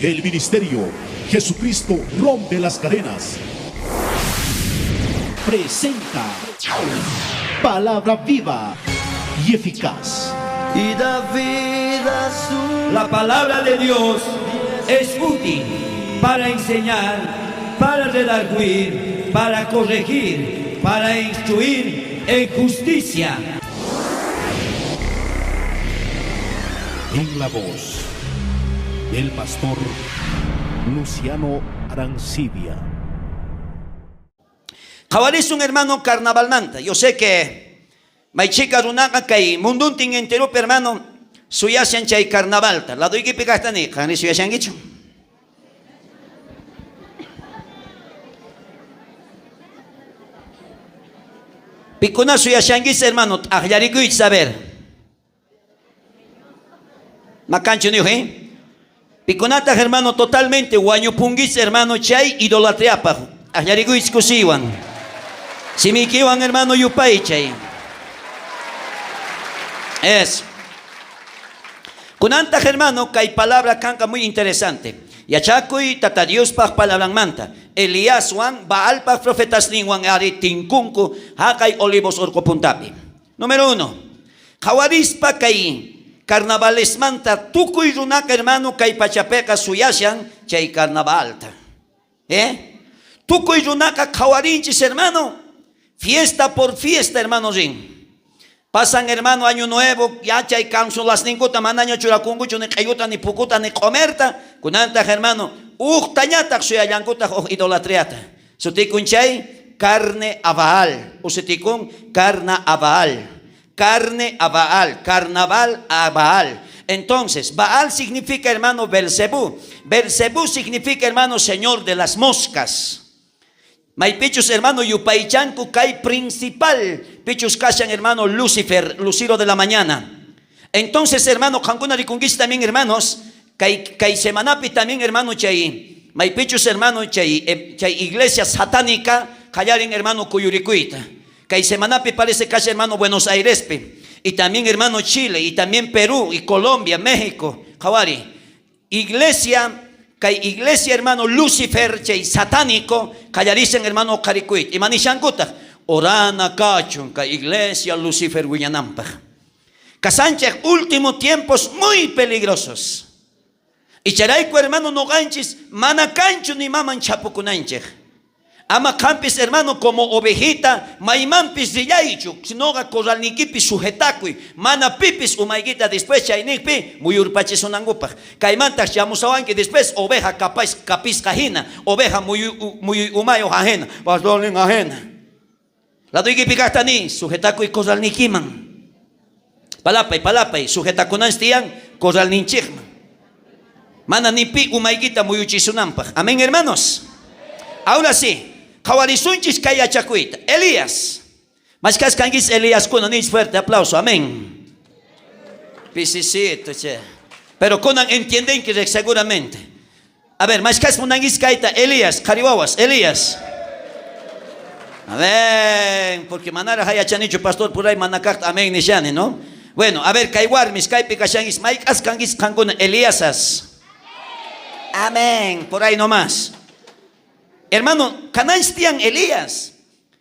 El ministerio Jesucristo rompe las cadenas presenta Palabra viva y eficaz. Y da vida su La palabra de Dios es útil para enseñar, para redarguir, para corregir, para instruir en justicia. En la voz del pastor Luciano Arancibia. Qhawarisun hermano carnavalmanta. Yo sé que may chhika runaqa kay munduntin enteropi hermano suyashan chay carnavalta. Ladoykipi kajta niy, qanri suyashankichu? Pikuna suyashankis hermano, t'ajllarikuychis a ver. Makanchu niyuq, eh? Pikunataj hermano totalmente wañupunguis hermano chay idolatriapaj. Ajllarikuychis kusiywan. Simiykiwan hermano yupaychay. Es. Kunantaj hermano kay palabra kanqa muy interesante. Yachakuy Tata Diospaj palabranmanta. Eliaswan Baalpaj profetasninwan ari tinkunku jaqay Olivos orqo puntapi. Número uno, qhawarispa kay carnavalesmanta tukuy runaqa hermano kay pachapeqa suyashan chay carnavalta. ¿Eh? Tukuy runaqa qhawarinchis hermano, fiesta por fiesta hermano rin. Pasan hermano año nuevo, ya chay cansulasninkuta manaña churakunkuchu ni q'elluta ni pukuta ni q'omerta, kunantaq hermano, ujtañataq suyallankutaq uj idolatriata. Sutikun chay carne a Baal, usutikun carna a Baal, carne a Baal, carnaval a Baal. Entonces, Baal significa hermano Belcebú. Belcebú significa hermano señor de las moscas. Maypichus hermano yupaychanku kay principal pichus kashan hermano Lucifer, Lucero de la mañana. Entonces hermano, qankuna rikunkichis también hermanos, kay, kay semanapi también hermano chay, maypichus hermano chay, chay iglesia satánica qallarin hermano kuyurikuyta. Kay semanapi parece kashan hermano Buenos Airespi, y también hermano Chile, y también Perú, y Colombia, México, qhawari. Iglesia, kay iglesia hermano Lucifer chay satánico qallarisen hermano qarikuyta. Imanishankutaq orana kachun kay iglesia Lucifer wiñananpaj. Kasanchej último tiempos muy peligrosos. Y chayrayku hermano noqanchis mana kanchu ni maman chhapukunanchej. Ama qampis hermano como ovejita maymanpis rillaychu, sinoqa corralniykipi sujetakuy, mana pipis umaykita después chayniqpi muyurpachisunankupaj. Kaymantaq chamusawanki después oveja capaz kapisqa hina, oveja muyuy umayuq ajena, pastornin ajena. Ladoykipi kajta niy, sujetakuy corralniykiman. Palapay, palapay, sujetakunanchis tiyan corralninchikman. Mana ni pi umaykita muyuchisunanpaj. Amén, hermanos. Ahora sí, qhawarisunchis kay yachakuyta. Elías. Mashkas kankichis Eliaskuna, niychis fuerte aplauso. Amén. Pisisito, che. Pero kunan entiendenki seguramente. A ver, mashkas munankichis kayta Elías, qhari wawas, Elías. Amén, porque manaraj yachanichu pastor por ahí mana kajta amén nishani, ¿no? Bueno, a ver, kay warmis, kaypi kashankichis, mayk'as kankichis qankuna Eliasas. Amén, por ahí nomás. Hermano, kananchis tiyan Elías.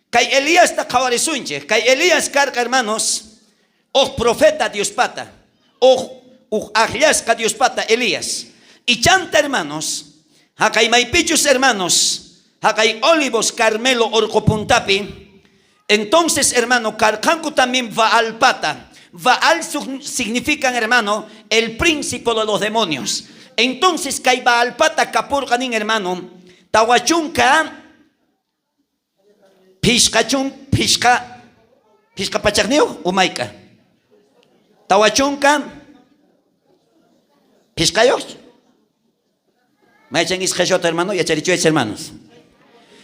Kay Eliasta qhawarisunchej. Kay Elías karqa, hermanos, uj profeta Diospata, uj ajllasqa Diospata Elías. Y chanta, hermanos, jaqay maypichus, hermanos, jaqay Olivos Carmelo orqo puntapi, entonces, hermano, karqanku también Baalpata. Baal significan, hermano, el príncipe de los demonios. Entonces, kay Baalpata kapurqanin, hermano, tawachunka phishqachun phishqa phishqa pachaqniyuq umayka. Tawachunka phishqayuq. Maychanguis qheshwata, hermano, yacharichuaychis, hermanos.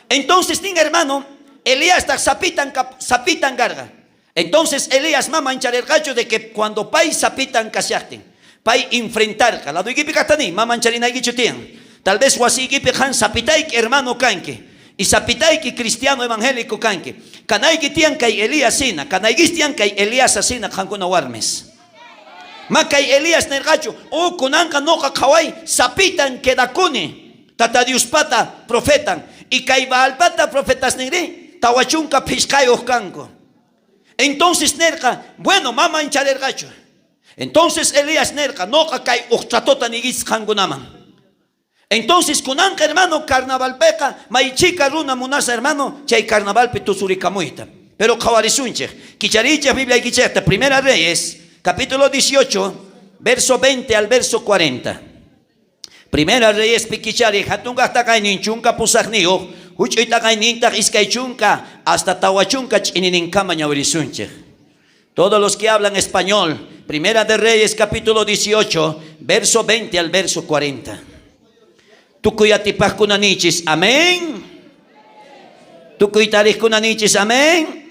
Entonces, nin, hermano, Elías sapitan sapitan karqa. Entonces, Elías mama mancharirqachu de que cuando pay sapitan kashaqtin, pay enfrentarqa. Laduykipi kajtani, mama mancharinaykichu tiyan. Tal vez wasiykipi qan sapitayki, hermano, kanki. Y sapitayki cristiano evangélico kanki. Kanayki tiyan kay Elías hina, kanaykis tiyan kay Elías asina qankuna warmis. Makay Elías nerqachu, o kunanqa noqa qhaway sapitan quedakuni. Tata Diospata profetan. Y kay Baalpata profetasninrí 45 kanku. Entonces nerqa, bueno, mama mancharerqachu. Entonces Elías nerqa, noqa kay uj tratota niykichis qankunaman. Entonces kunanqa hermano carnavalpeqa maychika runa munasa hermano chay carnavalpi tusurikamuyta. Pero qhawarisunchej. Kichariychej Bibliaykichejta, Primera Reyes, capítulo 18, verso 20 al verso 40. Primera Reyes pikichari jatunkaj taqaynin 18, huch'uy taqaynintaq 20 hasta 40 ch'inininkama ñawirisunchej. Todos los que hablan español, Primera de Reyes capítulo 18, verso 20 al verso 40. Tukuy atipajkuna niychis, amén. Tukuy tarejkuna niychis, amén.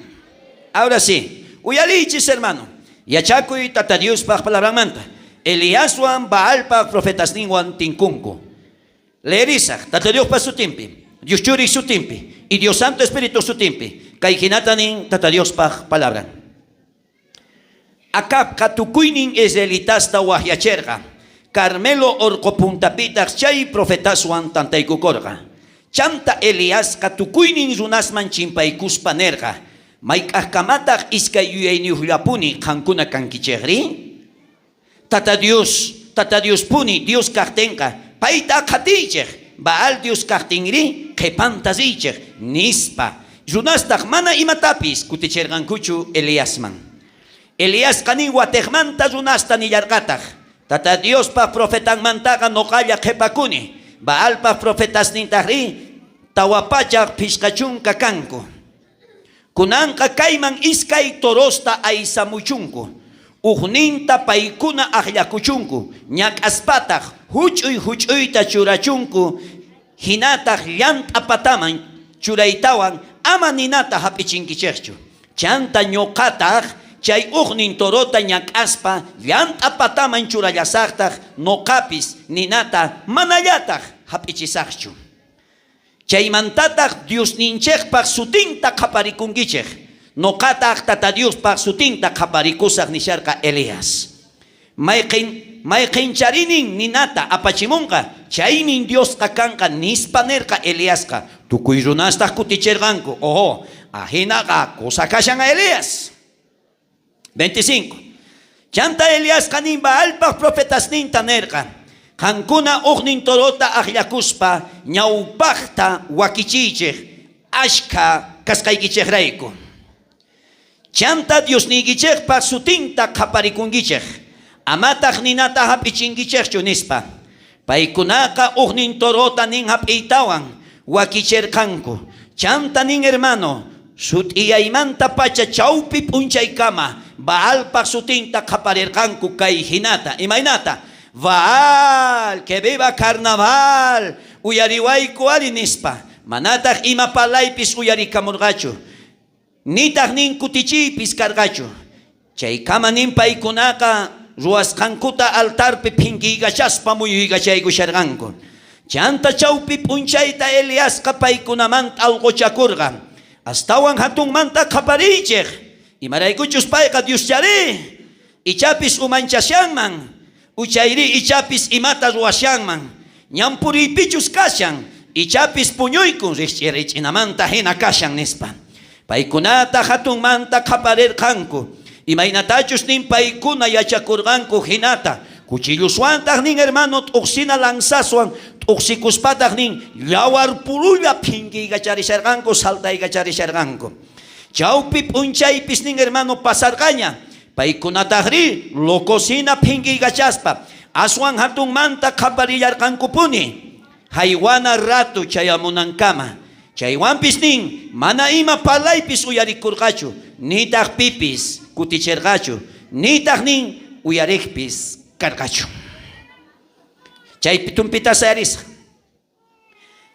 Ahora sí, uyariychis hermano. Yachakuy Tata Diospaj palabranmanta. Eliaswan Baalpaj profetasninwan tinkunku. Leerisaj, Tata Diospa sutinpi, Dios Churi sutinpi, y Dios Santo Espíritu sutinpi. Kay jinata nin Tata Diospaj palabran. Acabqa tukuynin israelitasta wajyacherqa. Carmelo orqo puntapitaq chay profetaswan tantaykukorqa. Chanta Eliasqa tukuynin runasman chimpaykuspa nerqa. Mayk'ajkamataq iskay yuyayniyuqllapuni qankuna kankichejri? Tata Dios, Tata Diospuni Dios kajtenqa, payta qhatiychej, Baal Dios kajtinri qhepanta riychej, nispa. Runastaq mana imatapis kuticherqankuchu Eliasman. Eliasqa nin watejmanta runasta nillarqataj. Tata Diospa profetanmantaqa noqalla qhepakuni. Baalpa profetasnintajri 450 kanku. Kunanqa kayman iskay torosta aysamuchunku. Ujninta paykuna ajllakuchunku. Ñak'aspataq huch'uy huch'uyta churachunku. Hinataq llant'a pataman churaytawan ama ninata hap'ichinkichejchu. Chanta ñuqataq chay ujnin torota ñak'aspa llant'a pataman churallasaqtaq noqapis ninata manallataq hap'ichisaqchu. Chaymantataq Diosninchejpaj sutinta qhaparikunkichej. Noqataq Tata Diospaj sutinta qhaparikusaq nisharqa Elías. Mayqencharinin ninata apachimunqa, chaymin Diosqa kanqa nispa nerqa Eliasqa. Tukuy runastaq kuticherqanku. Ojo, ajinaqa kusa kashan Elías. 25. Chanta Eliasqa nin Baalpaj profetasninta nerqa. Qankuna ujnin torota ajllakuspa ñawpajta wakichiychej ashkha kasqaykichejrayku. Chanta Diosniykichejpa sutinta qhaparikunkichej. Amataq ninata hap'ichinkichejchu nispa. Paykunaqa ujnin torota nin hap'iytawan wakicherqanku. Chanta nin hermano, sut'iyaymanta pacha chawpi p'unchaykama Baalpaj sutinta qhaparerqanku kay hinata. Imaynata? Baal, que viva carnaval, uyariwayku ari nispa. Manataq ima palaypis uyarikamurqachu. Nitaq nin kutichiypis karqachu. Chaykama nin paykunaqa ruwasqankuta altarpi phinkiykachaspa muyuykachaykusharqanku. Chanta chawpi p'unchayta Eliasqa paykunamanta alquchakurqa. Astawan hatunmanta qhapariychej. Imaraykuchus payqa Dioschari. Ichapis umanchashanman. Uchayri ichapis imata ruwashanman. Ñampuriypichus kashan. Ichapis puñuykun rijch'irich'inamanta hina kashan nispa. Paykunata hatunmanta qhaparerqanku. Imaynatachus nin paykuna yachakurqanku hinata. Cuchilluswantaq nin hermano t'uqsina lanzaswan t'uqsikuspataq nin yawar purulla phinkiykacharishasqanku saltaykacharisharqanku. Chawpi p'unchaypis nin hermano pasarqaña. Paykunatajri locosina phinkiykachaspa aswan hatunmanta qhaparillarqankupuni. Haywana rato chayamunankama. Chaywanpis nin mana ima palaypis uyarikurqachu, nitaq pipis kuticherqachu, nitaq nin uyarejpis karqachu. Chaypi tumpita sayarisa.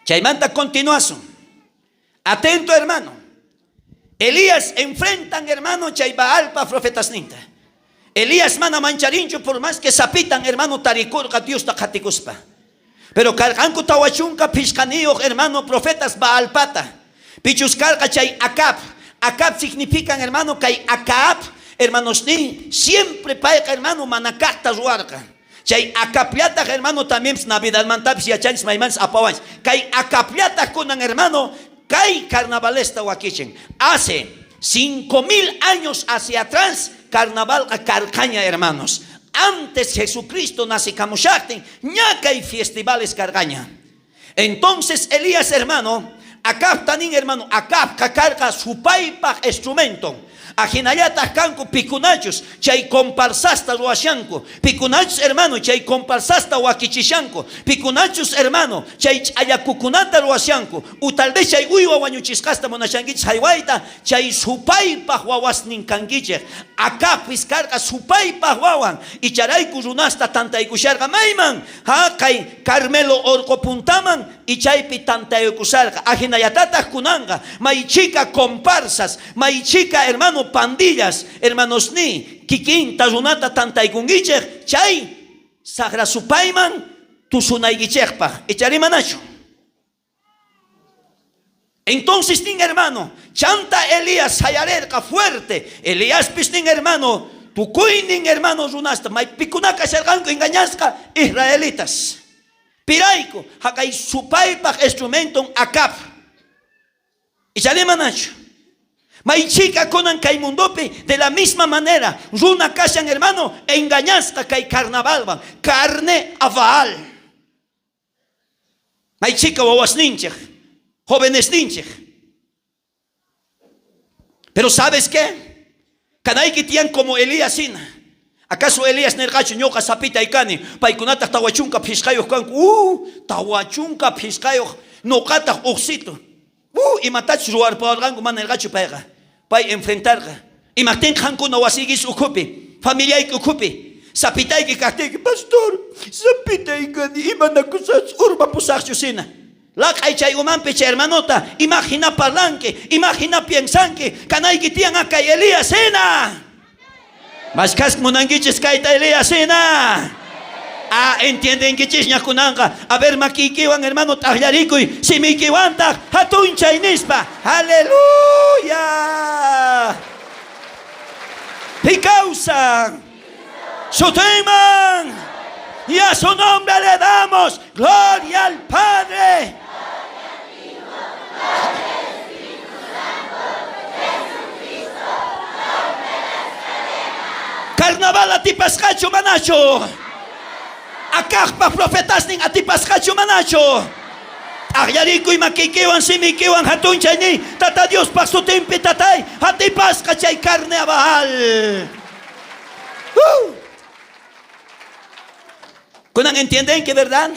Chaymanta continuasun. Atento hermano. Elías enfrentan hermano chay Baalpa profetasninta. Elías mana mancharinchu por más que sapitan hermano tarikurqa Diosta qhatikuspa. Pero karqanku 45 hermano profetas Baalpata. Pichus karqa chay Acab. Acab significan hermano kay Acab. Hermanosníy, siempre payqa hermano mana kajta ruwarqa. Chay Acabllataj hermano también Navidadmantapis yachanchis maymanchis apawanchis. Kay Acabllataj kunan hermano kay carnavalesta wakichin. Hace 5000 años hacia atrás carnavalqa karqaña hermanos. Antes Jesucristo nacikamushajtin ña kay festivales karqaña. Entonces Elías hermano, Acabta nin hermano, Acabqa karqa supaypaj instrumenton. Ajinallataj kanku pikunachus chay comparsasta ruwashanku. Pikunachus hermano chay comparsasta wakichishanku. Pikunachus hermano chay ch'allakukunata ruwashanku. U tal vez chay uywa wañuchisqasta munashankichis jaywayta, chay supaypaj wawasnin kankichej. Acabpis karqa supaypaj wawan. Icharayku runasta tantaykusharqa mayman Jaqay Carmelo orqo puntaman y chaypi tantaykusharqa. Ajinallatataj kunanqa may chhika comparsas, may chhika hermano pandillas, hermanosní, kikinta runata tantaykunkichej chay sajra supayman tusunaykichejpaj. Icharí manachu? Entonces nin hermano, chanta Elías sayarerqa fuerte. Eliaspis nin hermano, tukuynin hermano runasta, maypikuna kasharqanku engañasqa israelitas. Pirayku, jaqay supaypaj instrumenton Acab. Icharí manachu? May chhika kunan kay mundopi de la misma manera runa kashan hermano engañasqa kay carnavalwan, carne a Baal. May chhika wawasninchej, jovenesninchej. Pero ¿sabes qué? Kanayki tiyan como Elías hina. ¿Acaso Elías nerqachu ñoqa sapitay kani? Paykunataj 45 kanku. 40 phisqayoj, noqataj ujsito. Imatachus ruwarpawarqanku mana nerqachu payqa. Pay enfrentarqa. Imajtin qankuna wasiykis ukhupi, familiayki ukhupi, sapitayki kajtiyki, pastor, sapitay kani, imanakusas urmapusajchu sina. Laq'ay chay umanpi chay hermanota, imajina parlanki, imajina piensanki, kanayki tiyan akay Elías hina. Mashkhas munankichis kayta Elías hina. Ah, entiendenkichisña kunanqa. A ver, makiykiwan hermano t'ajllarikuy, simiykiwantaj jatunchay nispa. Aleluya. Pi kawsan sutinman. Y a su nombre le damos gloria al Padre. Carnaval atipasqachu manachu? Acabpa profetasnin atipasqachu manachu? T'ajllarikuy makiykiwan simiykiwan jatunchay niy, Tata Diospaj sutinpi tatay atipasqa chay carne a Baal. Kunan entiendenki, verdad?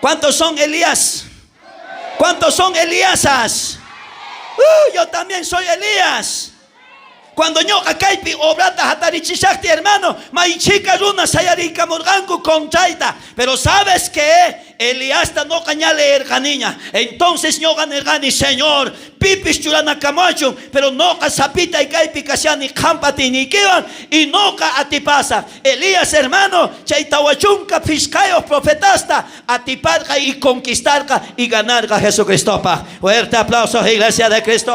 ¿Cuántos son Elías? ¿Cuántos son Elíasas? Yo también soy Elías. Cuando ñoqa kaypi obrata jatarichishajti, hermano, may chhika runa sayariykamurqanku contrayta. Pero ¿sabes qué? Eliasta noqa ña leerqaniña. Entonces ñoqa nerqani, Señor, pipis churanakamuachun, pero noqa sapitay kaypi kashani qhampa atiyniykiwan y noqa atipasaj. Elías, hermano, chay 45 profetasta atiparqa y conquistarqa y ganarqa Jesucristopaj. Fuerte aplauso, Iglesia de Cristo.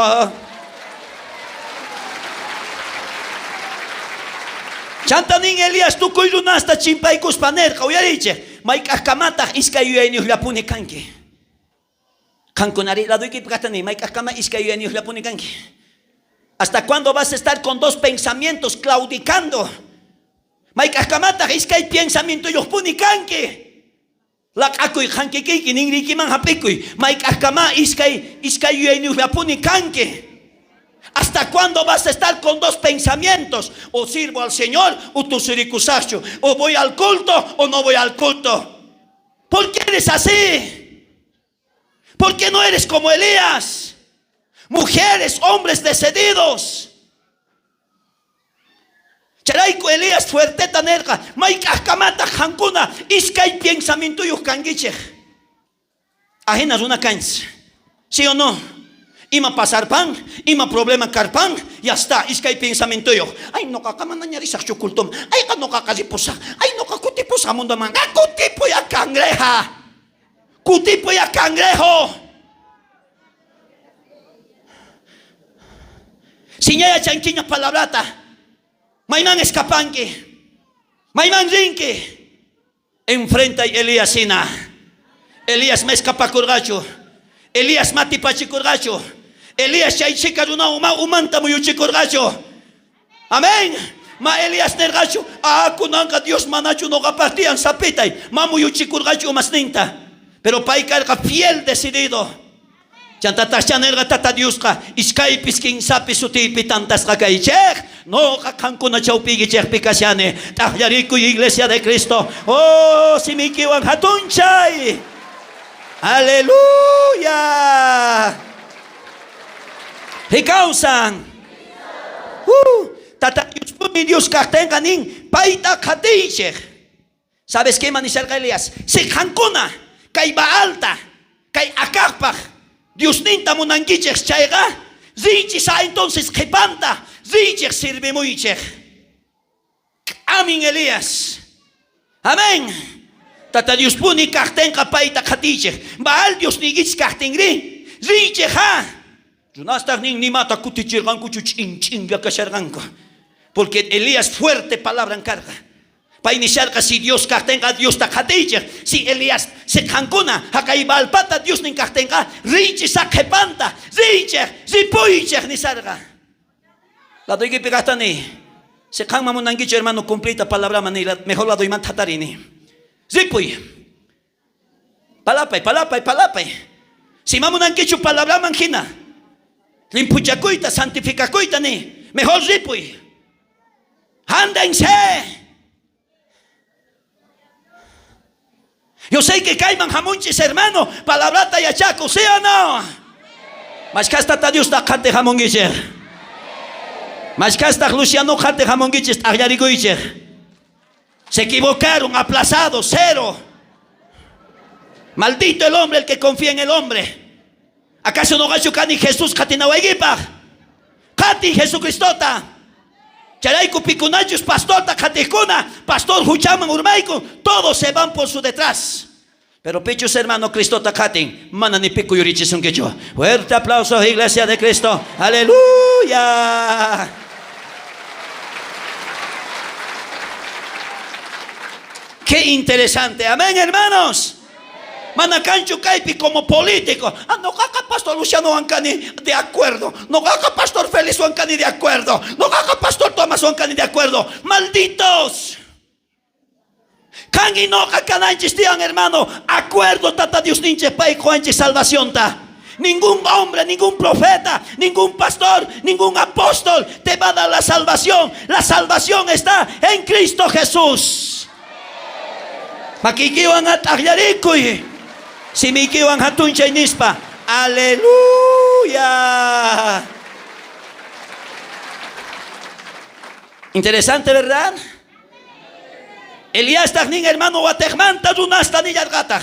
Chanta nin Elías tukuy runasta chimpaykuspa nerqa, uyariychej, mayk'ajkamataj iskay yuyayniyojllapuni kanki? Qankunari ladoykipi kajta niy, mayk'ajkama iskay yuyayniyojllapuni kanki? ¿Hasta cuándo vas a estar con dos pensamientos claudicando? Mayk'ajkamataj iskay pensamientoyojpuni kanki? Laq'akuy qhankikiyki ninriykiman jap'ikuy. Mayk'ajkama iskay iskay yuyayniyojllapuni kanki? ¿Hasta cuándo vas a estar con dos pensamientos? O sirvo al Señor o tusurikusajchu. O voy al culto o no voy al culto. ¿Por qué eres así? ¿Por qué no eres como Elías? Mujeres, hombres decididos. Chayrayku Elías fuerteta nerqa, mayk'ajkamataj qankuna iskay pensamientoyoj kankichej? Ajina runa kanchis. ¿Sí o no? Ima pasarpan, ima problema karpan, ya está, iskay pensamientoyoj. Ay, noqaqa manaña risajchu cultoman. Ayqa noqaqa ripusaj. Ay, noqa kutipusaj mundoman. Ah, kutipuy a cangreja. Kutipuy a cangrejo. Si ña yachankiña palabrata, Mayman escapanki? Mayman rinki? Enfrentay Elías hina. Elías ma escapakurqachu. Elías ma tipachikurqachu. Elías chay chhika runawan ma umanta muyuchikurqachu. Amén. Ma Elías nerqachu, ah, kunanqa Dios manachu noqapaj tiyan sapitay, ma muyuchikurqachu umasninta. Pero pay karqa fiel decidido. Chantatajchá nerqa Tata Diosqa, iskaypis kinsapis sutiypi tantasqa kaychej, noqa qankuna chawpiykichejpi kashani. T'ajllarikuy Iglesia de Cristo. Oh, simiykiwan jatunchay. Aleluya. Rikawsan. Tata Diospuni Dios kajtenqa nin, payta qhatiychej. ¿Sabes qué ima nisharqa Elías? Si qankuna kay Baalta, kay Acabpaj Diosninta munankichej chayqa, riychis a entonces qhepanta, riychej sirvimuychej. Amin Elías. Amén. Tata Diospuni kajtenqa payta qhatiychej. Baal Diosniykichis kajtinrí, riychej ha. Runastaj nin nimata kuticherqankuchu ch'in ch'inlla kasharqanku. Porque Elías fuerte palabran karqa. Pay nisharqa si Dios kajtenqa Diosta qhatiychej. Si Elías, si qankuna jaqay Baalpata Diosnin kajtenqa riychis ha qhepanta, riychej, ripuychej nisharqa. Ladoykipi kajta niy. Si qanman munankichu hermano cumpliyta palabraman niy, mejor ladoymanta jatarini. Ripuy. Palapay, palapay, palapay. Si ma munankichu palabraman jina, limphuchakuyta, santificakuyta ni, mejor ripuy. Ándense. Yo sé que kayman jamunchis hermano, palabrata yachaku, ¿sí o no? Mashkhasta Tata Diosta qhati jamunkichej. Mashkhastaj Luciano qhati jamunkichis t'ajllarikuychej. Se equivocaron, aplazado, cero. Maldito el hombre el que confía en el hombre. ¿Acaso noqachu kani Jesús qhatinawaykipaj? Qhati Jesucristota. Chayrayku pikunachus pastorta qhatejkuna, pastor juchaman urmayku, todos se van por su detrás. Pero pichus hermano Cristota qhatin, mana ni pi kuyurichisunkichu. Fuerte aplauso, Iglesia de Cristo. Aleluya. Qué interesante. Amén, hermanos. Mana kanchu kaypi como político. Ah, noqaqa pastor Luciano kani de acuerdo. Noqaqa pastor Félix kani de acuerdo. Noqaqa pastor Tomás kani de acuerdo. Malditos. Qan y noqa kananchis tiyan, hermano. Acuerdo Tata Diosninchis pay qowanchis salvacionta. Ningún hombre, ningún profeta, ningún pastor, ningún apóstol te va a dar la salvación. La salvación está en Cristo Jesús. Makiykiwan at'ajllarikuy. Simiykiwan jatunchay nispa. Aleluya. Interesante, ¿verdad? Eliastaj nin hermano watejmanta runasta nillarqataj.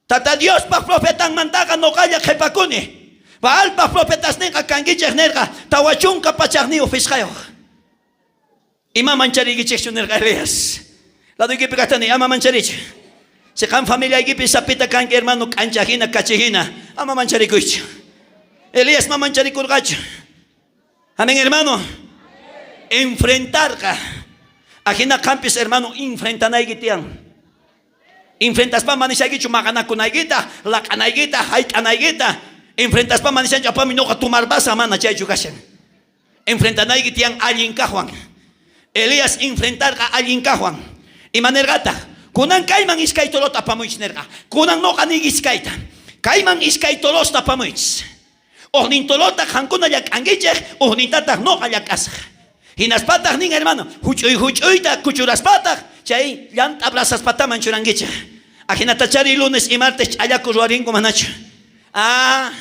Tata Diospaj profetanmantaqa noqalla qhepakuni. Baalpaj profetasnenqa kankichej nerqa 40 pachajniyoj phishqayoj. Ima manchariykichejchu nerqa Elías. Ladoykipi kajta ama mancharichu. Si qan familiaykipi sapita kanki hermano k'ancha jina kachi jina, ama mancharikuychu. Elías ma mancharikurqachu. Amén, hermano. Enfrentarqa. Ajina qampis hermano enfrentanayki tiyan. Enfrentaspa manishaykichu maqanakunaykita, laq'anaykita, hayt'anaykita. Enfrentaspa manishanchu apami noqa tumarbasa mana chaychu kashan. Enfrentanayki tiyan allin kajwan. Elías enfrentarqa allin kajwan. Ima nerqataj? Kunan kayman iskay torota apamuychis nerqa. Kunan noqa niyki iskayta. Kayman iskay torosta apamuychis. Ujnin torota qankuna llak'ankichej, ujnintataj noqa llak'asaj. Hinaspataj nin hermano, juch'uy juch'uyta kuchuraspataj chay llant'a brasaspataman churankichej. Ajinatachari lunes y martes ch'allaku ruwarinku manachu. Ah,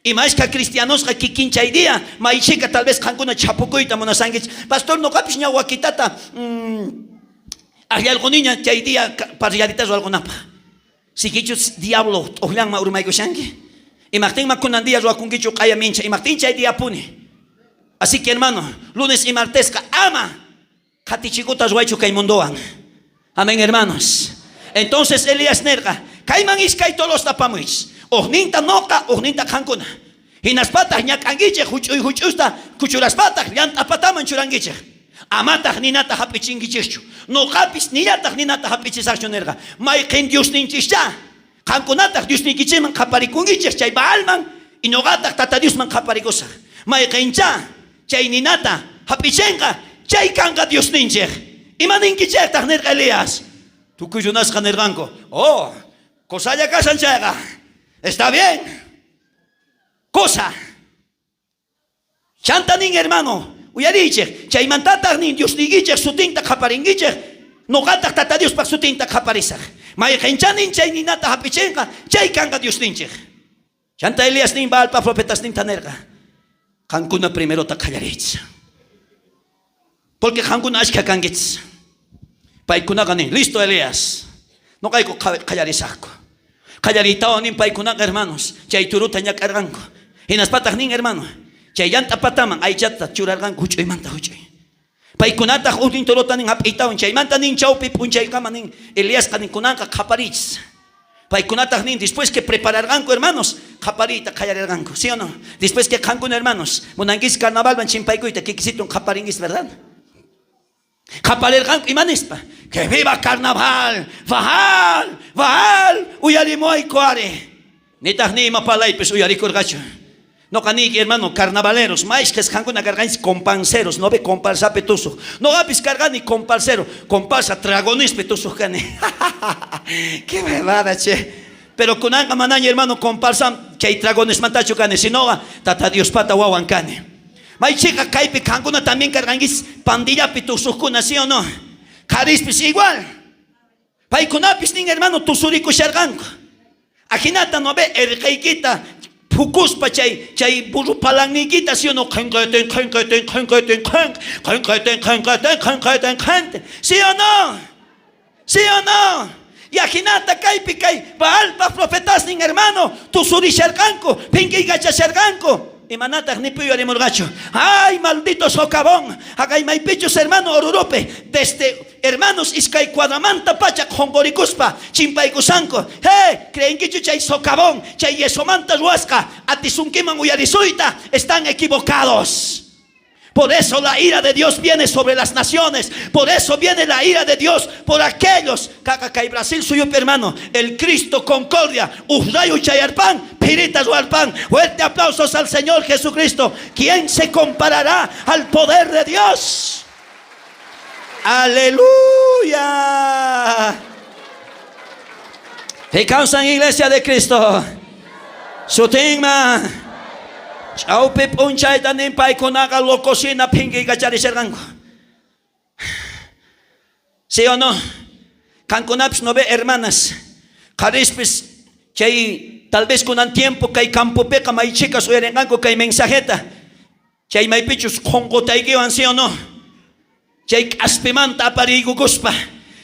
imashka cristianosqa kikin chay día, may chhika tal vez qankuna chhapukuyta munasankichej. Pastor, noqapis ña wakitata ajllarqoniña chay día parrilladita ruwarqonapaj. Sikichus diablo t'ojllanman urmaykushanki. Imajtinma kunan día ruwakunkichu q'aya mincha, imajtin chay diapuni. Así que hermano, lunes y martesqa ama qhatichikuta ruwaychu kay mundowan. Amén, hermanos. Entonces Elías nerqa, kayman iskay torosta apamuychis. Ujninta noqa, ujninta qankuna. Hinaspataj ñak'ankichej juch'uy juch'usta kuchuraspataj llant'a pataman churankichej. Amataj ninata jap'ichinkichejchu. Noqapis nillataj ninata jap'ichisajchu nerqa. Mayqen Diosninchischá. Qankunataj Diosniykichejman qhaparikunkichej chay Baalman y noqataj Tata Diosman qhaparikusaj. Mayqenchá chay ninata jap'ichenqa, chay kanqa Diosninchej. Ima ninkichejtaj? nerqa Elías. Tukuy runasqa nerqanku, Oh, cosalla kashan chayqa. Está bien. Cosa. Chanta nin, hermano, uyariychej, chaymantataj nin, Diosniykichej sutinta qhaparinkichej, noqataj Tata Diospaj sutinta qhaparisaj. Mayqenchá nin chay ninata jap'ichenqa, chay kanqa Diosninchej. Chanta Elías nin Baalpa profetasninta nerqa, qankuna primerota qallariychis. Porque qankuna ashkha kankichis. Paykunaqa nin, listo Elías, noqayku qallarisajku. Qallariytawan nin paykunaqa, hermanos, chay turuta ñak'arqanku. Hinaspataj nin, hermano, chay llant'a pataman aychata churarqanku juch'uymanta juch'uy. Paykunataj ujnin turuta nin jap'iytawan, chaymanta nin chawpi p'unchaykama nin, Eliasqa nin kunanqa qhapariychis. Paykunataj nin, después que prepararqanku, hermanos, qhapariyta qallarerqanku, ¿sí o no? Después que qankuna, hermanos, munankichis carnavalman chimpaykuyta, kikisitun qhaparinkichis, ¿verdad? Qhaparerqanku, ima nispa? Que viva carnaval, Baal, Baal, uyarimuwayku ari. Nitaj ni ima palaypis uyarikorqachu. Noqa niyki, hermano, carnavaleros, mayshqes qankuna karqanchis companceros, no ve comparsapi tusuj. Noqapis karqani comparsero, comparsa tragonispi tusuj kani. Qué huevada, che. Pero kunanqa manaña, hermano, comparsa chay tragonismantachu kani, sinoqa Tata Diospata wawan kani. May cheqa kaypi qankuna también karqankichis pandillapi tusujkuna, sí o no? Qharispis igual. Paykunapis nin, hermano, tusurikusharqanku. Ajinata no ve erqeykita phukuspa chay chay burro palanniykita, sí o no? Qhenqetin, qhenqetin, qhenqetin, qhen, qhenqetin, qhenqetin, qhenqetin, qhente. ¿Sí o no? ¿Sí o no? Y ajinata kaypi kay Baalpa profetasnin, hermano, tusurisharqanku, phinkiykachasharqanku. Imanataj ni pi uyarimorqachu. Ay, maldito socavón. Jaqay maypichus, hermano, Oruropi, desde Hermanos, iskay cuadramanta pacha qhonqorikuspa chimpaykusanku. Hey, creenkichu chay socavón, chay yesomanta ruwasqa atisunkiman uyarisuyta? Están equivocados. Por eso la ira de Dios viene sobre las naciones. Por eso viene la ira de Dios por aquellos. Kaka kay Brasil suyupi, hermano. El Cristo Concordia. Ujrayu chayarpan, pirita ruarpan. Fuerte aplausos al Señor Jesucristo. ¿Quién se comparará al poder de Dios? Aleluya. Fe kawsan iglesia de Cristo. Sutinman. Ch'awpi p'unchayta nin paykunaqa locosina phinkiykacharishirqanku. ¿Sí o no? Qankunapis no ve hermanas. Qharispis chay tal vez kunan tiempo kay campopiqa may chhikas uyarinqanku kay mensajeta. Chay maypichus qonqotaykiwan, sí o no? Chay k'aspimanta apariykukuspa,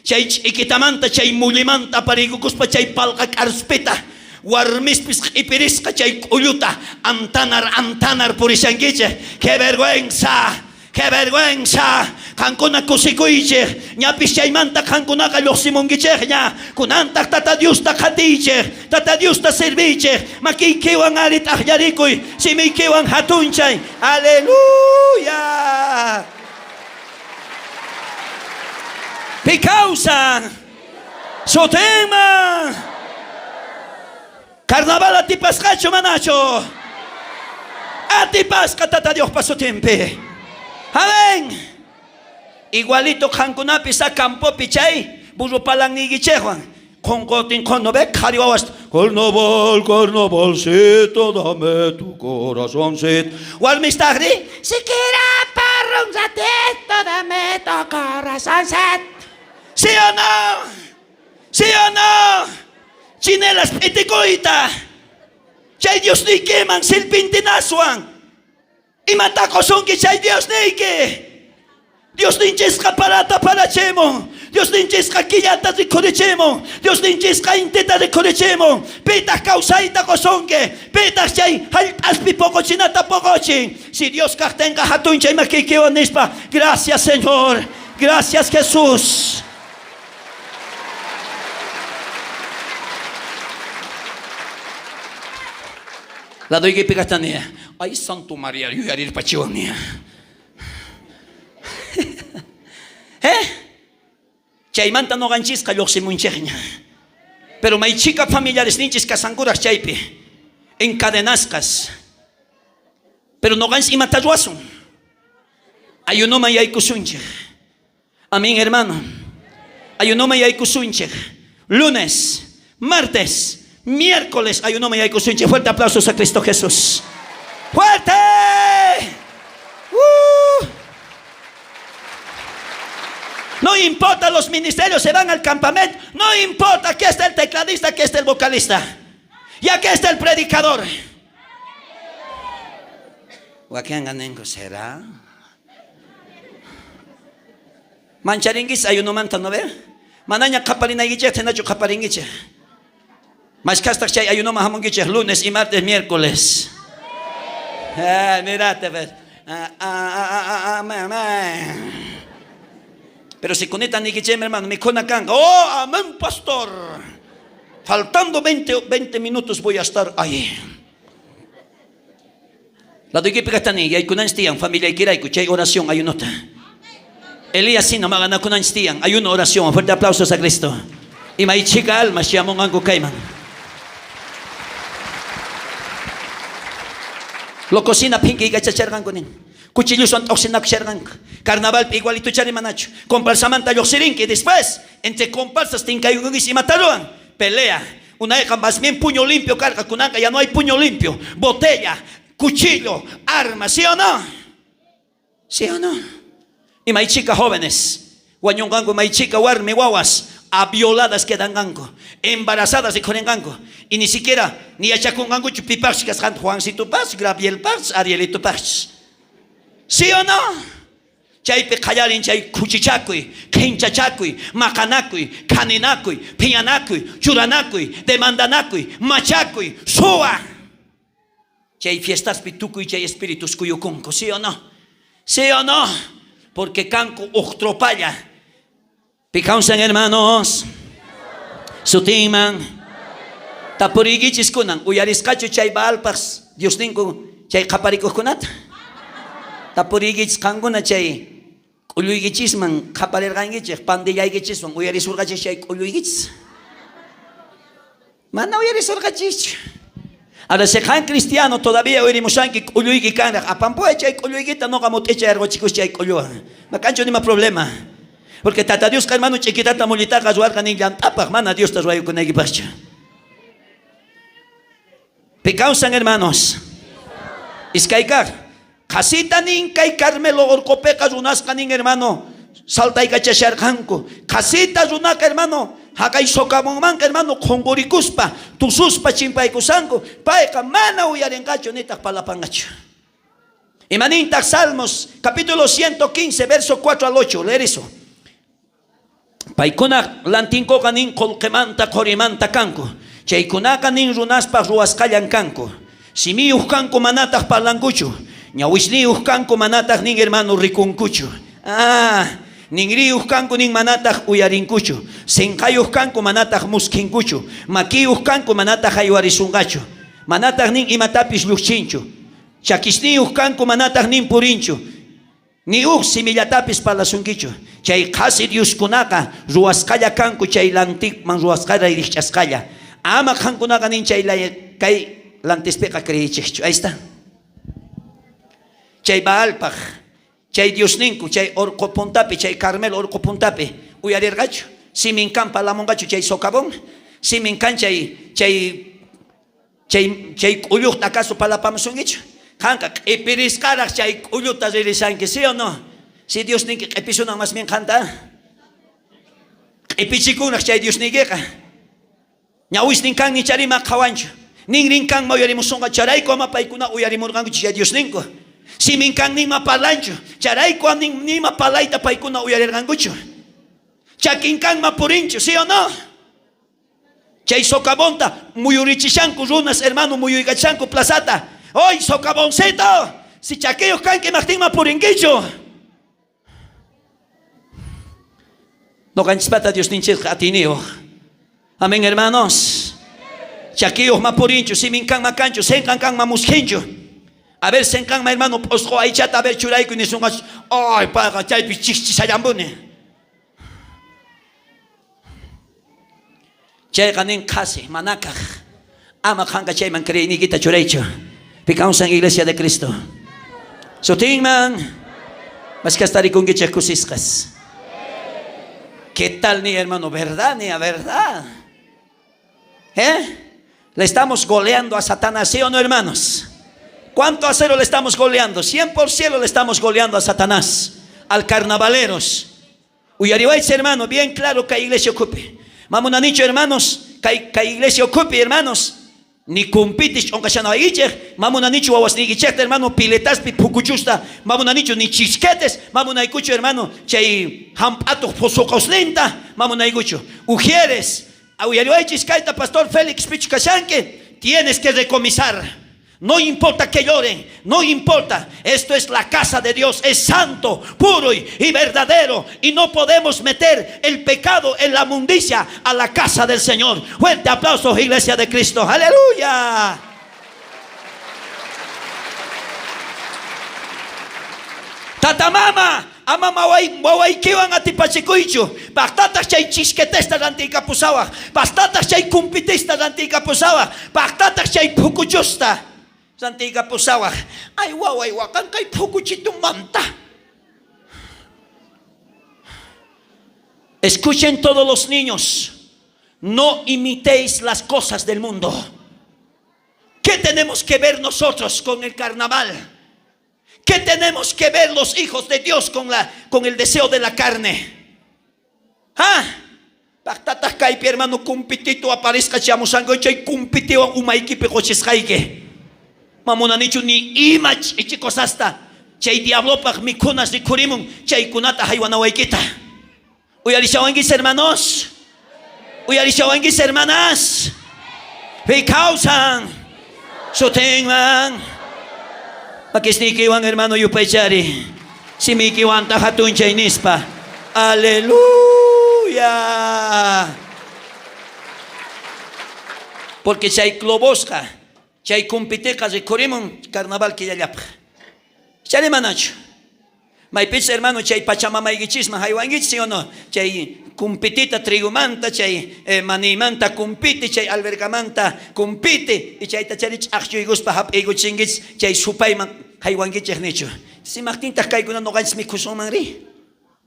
chay ch'ikitamanta, chay mullimanta apariykukuspa, chay palqa k'arspita, warmispis q'ipirisqa chay k'ulluta antanar antanar purishankichej. ¡Qué vergüenza! ¡Qué vergüenza! Qankuna kusikuychej, ñapis chaymanta qankunaqa llojsimunkichejña. Kunantaj Tata Diosta qhatiychej, Tata Diosta sirviychej, makiykiwan ari t'ajllarikuy, simiykiwan jatunchay. Aleluya! Pi kawsan? Sutinman. Carnaval atipasqachu manachu? Atipasqa Tata Diospa sutinpi. Amén. Igualito qankunapis a campopi chay burro palanniykichejwan qonqotin qono ve qhari wawas carnaval carnavalcito dame tu corazoncito warmistajri Siquiera por un ratito dame tu corazoncito. ¿Sí o no? ¿Sí o no? Chinelas p'itikuyta chay Diosniykiman silpintinaswan Imatá qosunki chay Diosniyki? Diosninchisqa parata parachimun. Diosninchisqa killata rikhurichimun. Diosninchisqa intita rikhurichimun. Pitaj kawsayta qosunki? Pitaj chay jallp'aspi poqochinata poqochin? Si Dios kajtenqa jatunchay makiykiwan nispa, gracias Señor, gracias Jesús. Ladoykipi kajta niya, ay Santo María yuyarirpachiwan niya. Eh? Chaymanta noqanchisqa llojsimunchejña. Pero may chhika familiaresninchis kasankuraj chaypi, encadenasqas. Pero noqanchis imata ruwasun? Ayunoman yaykusunchej. Amén, hermano. Ayunoman yaykusunchej. Lunes, martes, miércoles ayunoman yaykusunchej. Fuerte aplausos a Cristo Jesús. ¡Fuerte! No importa, los ministerios se van al campamento. No importa, aquí está el tecladista, aquí está el vocalista. Y aquí está el predicador. Wakenqa ninku, será? Mancharinkichis ayunomanta, no ve? Manaña qhaparinaykichejta jinachu qhaparinkichej. Mashkhastaj chay ayunoman jamunkichej lunes y martes, miércoles. Ah, mirate, pues. Ah, ah, ah, ah, ah, Pero si conectan niykichej, hermano, mikhuna kanqa. Oh, amén, pastor. Faltando 20 minutos voy a estar ahí. Ladoykipi kajta niy, yaykunanchis tiyan familiaykirayku chay oración ayunota. Elías sino maqanakunanchis tiyan ayuno oración. Fuerte aplausos a Cristo. Y may chhika almas chayamonqanku kayman. Locosina phinkiykachacharqanku nin. Cuchilloswan t'ojsinakusharqanku. Carnavalpi igualituchari manachu. Comparsamanta llojsirinki después entre comparsas tinkaykunkichis imata ruwan. Pelea. Unayqa más bien puño limpio karqa, kunanqa ya no hay puño limpio. Botella, cuchillo, arma, ¿sí o no? ¿Sí o no? Y may chhika jóvenes, wañonqanku may chhika warmi wawas, a violadas quedanqanku, embarazadas rikhurenqanku, y ni siquiera ni yachakunqankuchu pipajchus kasqanta, Juancitopajchus, Gravielpajchus, Arielitopajchus. ¿Sí o no? Chaypi qallarin chay khuchichakuy, qhenchachakuy, maqanakuy, khaninakuy, phiñanakuy, churanakuy, demandanakuy, machakuy, suwa. Chay fiestaspi tukuy chay espíritus kuyukunku, ¿sí o no? ¿Sí o no? Porque kanku uj tropalla. Pi kawsan, hermanos? Sutinman. Tapuriykichis kunan, uyarisqachu chay Baalpaj diosninku chay qhaparikojkunata? Tapuriykichis qankuna chay k'ulluykichisman qhaparerqankichej, pandillaykichiswan uyarisurqachis chay k'ulluykichis? Mana uyarisurqachischu. Ahora, si qan cristiano todavía uyarimushanki k'ulluyki kanraj, apampuway chay k'ulluykita, noqa mut'icha yarqochikus chay k'ulluwan. Makanchu nima problema. Porque Tata Diosqa, hermano, ch'ikitata mullitaqa ruwarqa nin llant'apaj, mana Diosta ruwaykunaykipajchu. Pi kawsan, hermanos? Iskay kaj. Qhasita nin kay Carmelo orqopeqa runasqa nin, hermano, saltaykachasharqanku. Qhasita runaqa, hermano, jaqay socavonmanqa, hermano, qhonqorikuspa, tususpa chimpaykusanku. Payqa mana uyarinqachu nitaj palapanqachu. Imanintaq Salmos, capítulo 115, verso 4 al 8, leer eso. Paykuna lantinkoqa nin qolqemanta qorimanta kanku. Chaykunaqa nin runaspaj ruwasqallan kanku. Simiyuj kanku manataj parlankuchu. Ñawisniyuj kanku manataj nin, hermano, rikunkuchu. Ah, ninriyuj kanku nin manataj uyarinkuchu. Senqayuj kanku manataj muskhinkuchu. Makiyuj kanku manataj jaywarisunqachu. Manataj nin imatapis llujchinchu. Chakisniyuj kanku manataj nin purinchu. Ni uj simillatapis parlasunkichu. Chay qhasi dioskunaqa ruwasqalla kanku chay lantiman ruwasqalla rijch'asqalla. Ama qankunaqa nin chay kay lantispiqa creeychejchu. Ahí está. Chay Baalpaj, chay diosninku, chay orqo puntapi, chay Carmelo orqo puntapi, uyarerqachu? Simin kan parlamonqachu chay socavón? Simin kan chay chay chay chay k'ullujta acaso parlapamusunkichu? Qanqa q'ipirisqaraj chay k'ulluta ririshanki, ¿sí o no? Si Diosninki q'ipisunan más bien qanta. Q'ipichikunraj chay Diosniykiqa. Ñawisnin kan nicharima qhawanchu. Ninrin kan ma uyarimusunqa, charayku ama paykuna uyarimurqankuchu chay Diosninku. Simin kan nima parlanchu, charayku am nima parlayta paykuna uyarerqankuchu. Chakin kan ma purinchu, ¿sí o no? Chay socavonta muyurichishanku runas, hermano, muyuykachishanku plazata. ¡Oy, socavoncito! Si chakiyuj kanki imajtinma purinkichu. Noqanchispata Diosninchikqa atiyniyuq. Amén, hermanos. Chakiyuq ma purinchu, simin kan ma kanchu, senqan kan ma muskhinchu. A ver, senqan ma, hermano, p'usqu aychata a ver churaykuy nisunqachu. Ay, payqa chaypi chikchishallampuni. Chayqa nin qhasi, manakaj. Ama qanqa chayman creeyniykita churaychu. Pi kawsan Iglesia de Cristo. Sutinman mashkhas tarikunkichej kusisqas. ¿Qué tal ni hermano? ¿Verdad ni a verdad? ¿Eh? Le estamos goleando a Satanás, ¿sí o no, hermanos? ¿Cuánto a cero le estamos goleando? 100 por cielo le estamos goleando a Satanás, al carnavaleros. Uyariwaychis, hermano, bien claro que iglesia ocupe. Mamunanicho, hermanos, kay iglesia ocupe, hermanos. Ni kumpitis ch'onqashanawaykichej, mamunanichu wawasniykichejta, hermano, piletaspi phukuchusta, mamunanichu ni chisquetes, mamunaykuchu, hermano, chay jamp'atoj phosoqosninta, mamunaykuchu. Ujieres, uyariwaychis kayta, pastor Félix pichu kashanki, tienes que recomisar. No importa que lloren, no importa. Esto es la casa de Dios, es santo, puro y verdadero. Y no podemos meter el pecado en la mundicia a la casa del Señor. Fuerte aplauso, Iglesia de Cristo. Aleluya. Tata mama, ama wawaykiwan atipachikuychu. Pajtataj chay chisquetesta rantiykapusawaj. Pajtataj chay kumpitista rantiykapusawaj. Pajtataj chay phukuchusta rantiykapusawaj. Ay waway waqan kay phukuchitumanta. Escuchen todos los niños. No imitéis las cosas del mundo. ¿Qué tenemos que ver nosotros con el carnaval? ¿Qué tenemos que ver los hijos de Dios con, la, con el deseo de la carne? ¿Ah? Pajtataj kaypi hermano kumpitito aparezca chamusango chay kumpitiwan umaykipi qochisqayki. Mamunanichu ni ima ch'ichi cosasta chay diablopaj mikhunas rikhurimun chaykunata haywanawaykita. Uyarishawankis hermanos? Uyarishawankis hermanas? Pi kawsan sutinman. Makisniykiwan hermano yupaychari. Simiykiwanta hatunchay nispa. Aleluya. Porque chay globosqa, chay kumpiteqa rikhurimun carnaval killallapaj. Chari manachu? Maypichus hermano chay pachamamaykichisman haywankichis, ¿sí o no? Chay kumpitita trigomanta, chay maniymanta kumpiti, chay albergamanta kumpiti, y chayta chari ch'aqchuykuspa hap'iykuchinkichis, chay supayman haywankichej nichu. Imajtintaj kaykuna noqanchis mikhusunman ri?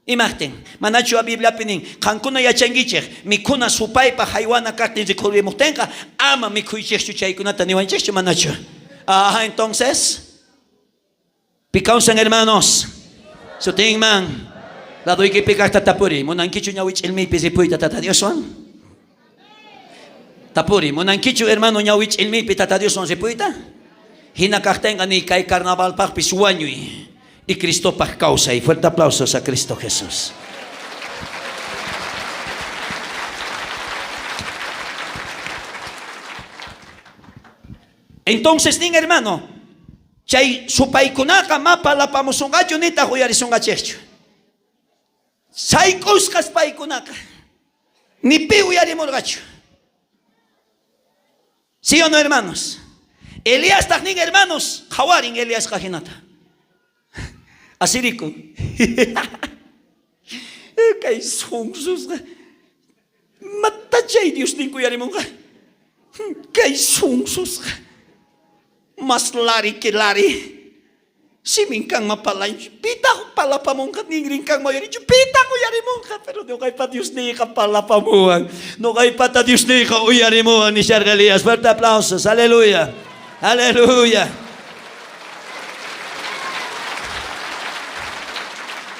Imajtin? Manachu Bibliapi nin, qankuna yachankichej, mikhuna supaypaj haywana kajtin rikhurimojtenqa, ama mikhuychejchu chaykunata niwanchejchu manachu? Ajá, entonces... Pi kawsan hermanos. Sutinman. Ladoykipi kajta tapuri. Munankichu ñawi ch'ilmiypi ripuyta Tata Dioswan? Tapuri. Munankichu hermano ñawi ch'ilmiypi Tata Dioswan ripuyta? Hina kajtenqa ni kay carnavalpajpis wañuy. Y Cristopaj kawsay. Fuerte aplausos a Cristo Jesús. Entonces nin hermano, chay supaykunaqa ma parlapamusonqachu nitaj uyarisonqachejchu. Sayk'usqas paykunaqa. Ni pi uyarimorqachu. ¿Sí o no, hermanos? Eliastaj nin, hermanos, qhawarin Eliasqa jinata. Asirikun. Kay sonsusqa. Matachay Diosninku uyarimonqa. Kay sonsusqa. Mas lari que lari. Simin kanman parlanchu. Pitaq parlapamonqa, ninrin kanman uyarichu. Pitaq uyarimonqa. Pero noqaypa Diosniyqa parlapamuwan. Noqaypata Diosniyqa uyarimuwan, nisharqa Elías. Fuerte aplausos. Aleluya. Aleluya.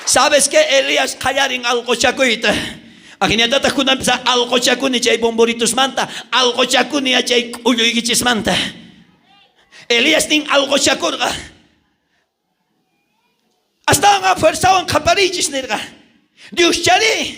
¿Sabes qué? Elías qallarin alqochakuyta. Ajinatataj kunanpis alqochakuni chay bomboritusmanta, alqochakuni chay k'ulluykichismanta. Elías nin alqochakorqa. Astawan fuerzawan qhapariychis nerqa. Dioschari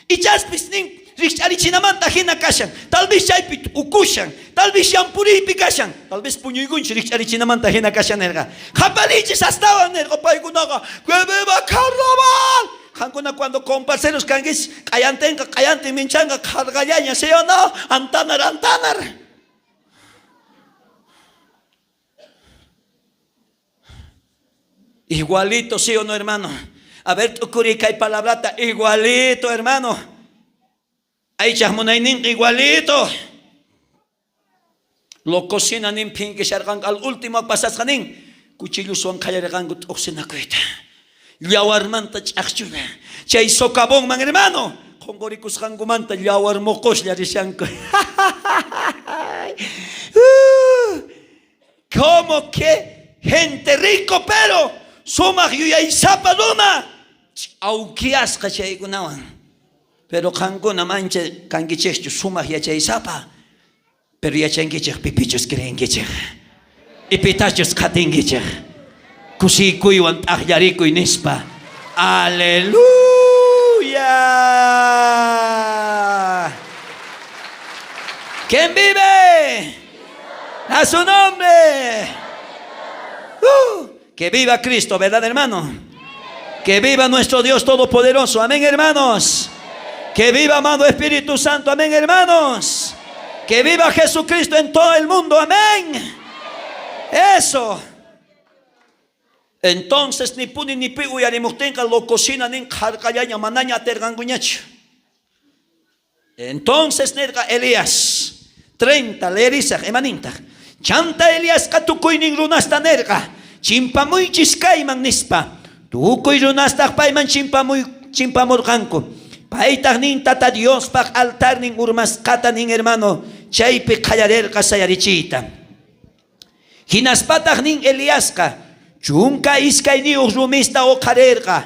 ichaspis nin rijch'arichinamanta jina kashan. Tal vez chaypi t'ukushan, tal vez yampuriypi kashan, tal vez puñuykunchu rijch'arichinamanta jina kashan nerqa. Qhapariychis astawan nerqa paykunaqa. ¡Que viva carnaval! Qankuna cuando comparceros kankichis, q'ayantenqa q'ayantin minchanqa qharqallaña, ¿sí o no? Antanar, antanar. Igualito, ¿sí o no, hermano? A ver, t'ukuri kay palabrata, igualito, hermano. Aychaj munayninqa igualito. Locosina nin phinkisharqanku al último pasasqa nin cuchilloswan qallarerqanku t'ojsinakuyta. Yawarmanta ch'ajchuna. Chay socavonman hermano qonqorikusqankumanta yawar moqoslla rishanku. Como que gente rico pero sumaj yuyaysapa runa ch'awkiyasqa chaykunawan. Pero qankuna mancha kankichejchu sumaj yachaysapa. Pero yachankichej pipichus creenkichej y pitachus qhatinkichej. Kusiykuywan t'ajllarikuy nispa. Aleluya. ¿Quién vive? A su nombre. Que viva Cristo, ¿verdad, hermano? Que viva nuestro Dios Todopoderoso. Amén, hermanos. Que viva, amado Espíritu Santo. Amén, hermanos. Que viva Jesucristo en todo el mundo. Amén. Eso. Entonces ni puni ni pi uyarimojtenqa locosina nin qharqallaña manaña aterqankuñachu. Entonces nerqa Elías, 30 leerisaj, imanintaj? Chanta Eliasqa tukuynin runasta nerqa, chimpamuychis kayman nispa. Tukuy runastaj payman chimpamuy, chimpamurqanku. Paytaj nin Tata Diospaj altarnin urmasqata nin hermano, chaypi qallarerqa sayarichiyta. Jinaspataj nin Eliasqa, 12 rumista oqharerqa,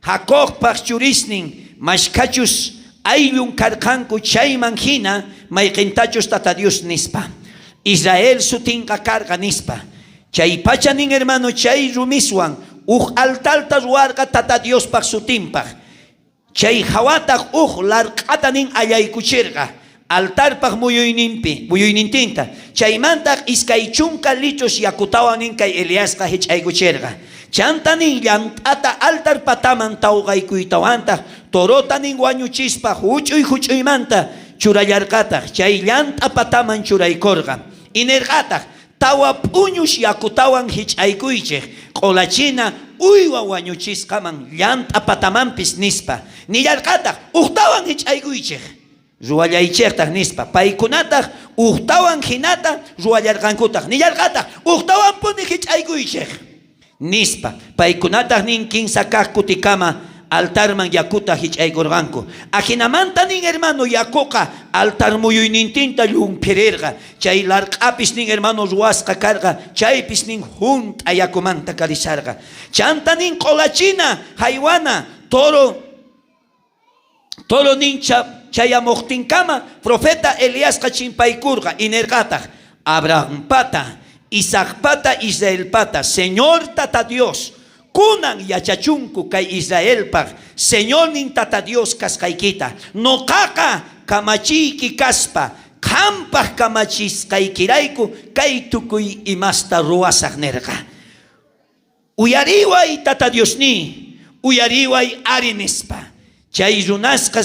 Jacobpaj churisnin mashkhachus ayllun karqanku chayman jina mayqentachus Tata Dios nispa. Israel sutinqa karqa nispa. Chaypacha nin hermano chay rumiswan uj altarta ruwarqa Tata Diospaj sutinpaj. Chay jawataj uj larq'ata nin allaykucherqa altarpaj muyuyninpi, muyuynintinta. Chaymantaj 20 litros yakutawan nin kay Eliasqa jich'aykucherqa. Chanta nin llant'ata altar pataman tawqaykuytawantaj torota nin wañuchispa juch'uy juch'uymanta churallarqataj chay llant'a pataman churaykorqa. Y nerqataj, Tawa p'uñus yakutawan jich'aykuychej, q'olachina uywa wañuchisqaman llant'a patamanpis, nispa. Nillarqataj, Ujtawan jich'aykuychej, ruwallaychejtaj, nispa. Paykunataj ujtawan jinata ruwallarqankutaj. Nillarqataj, Ujtawanpuni jich'aykuychej, nispa. Paykunataj nin kinsa kaj kutikama altarman yakuta jich'aykorqanku. Ajinamanta nin hermano yakoqa altar muyuynintinta llumphirerqa. Chay larq'apis nin hermano ruwasqa karqa, chaypis nin junt'a yakumanta karisharqa. Chanta nin q'olachina jaywana toro toro nin chayamojtinkama profeta Eliasqa chimpaykurqa y nerqataj, Abrahampata, Isaacpata, Israelpata, Señor Tata Dios, kunan yachachunku kay Israelpaj Señornin Tata Dios kasqaykita. Noqaqa kamachiyki kaspa, qanpaj kamachisqaykirayku kay tukuy imasta ruwasaj nerqa. Uyariway, Tata Diosníy, uyariway ari nispa. Chay runasqa,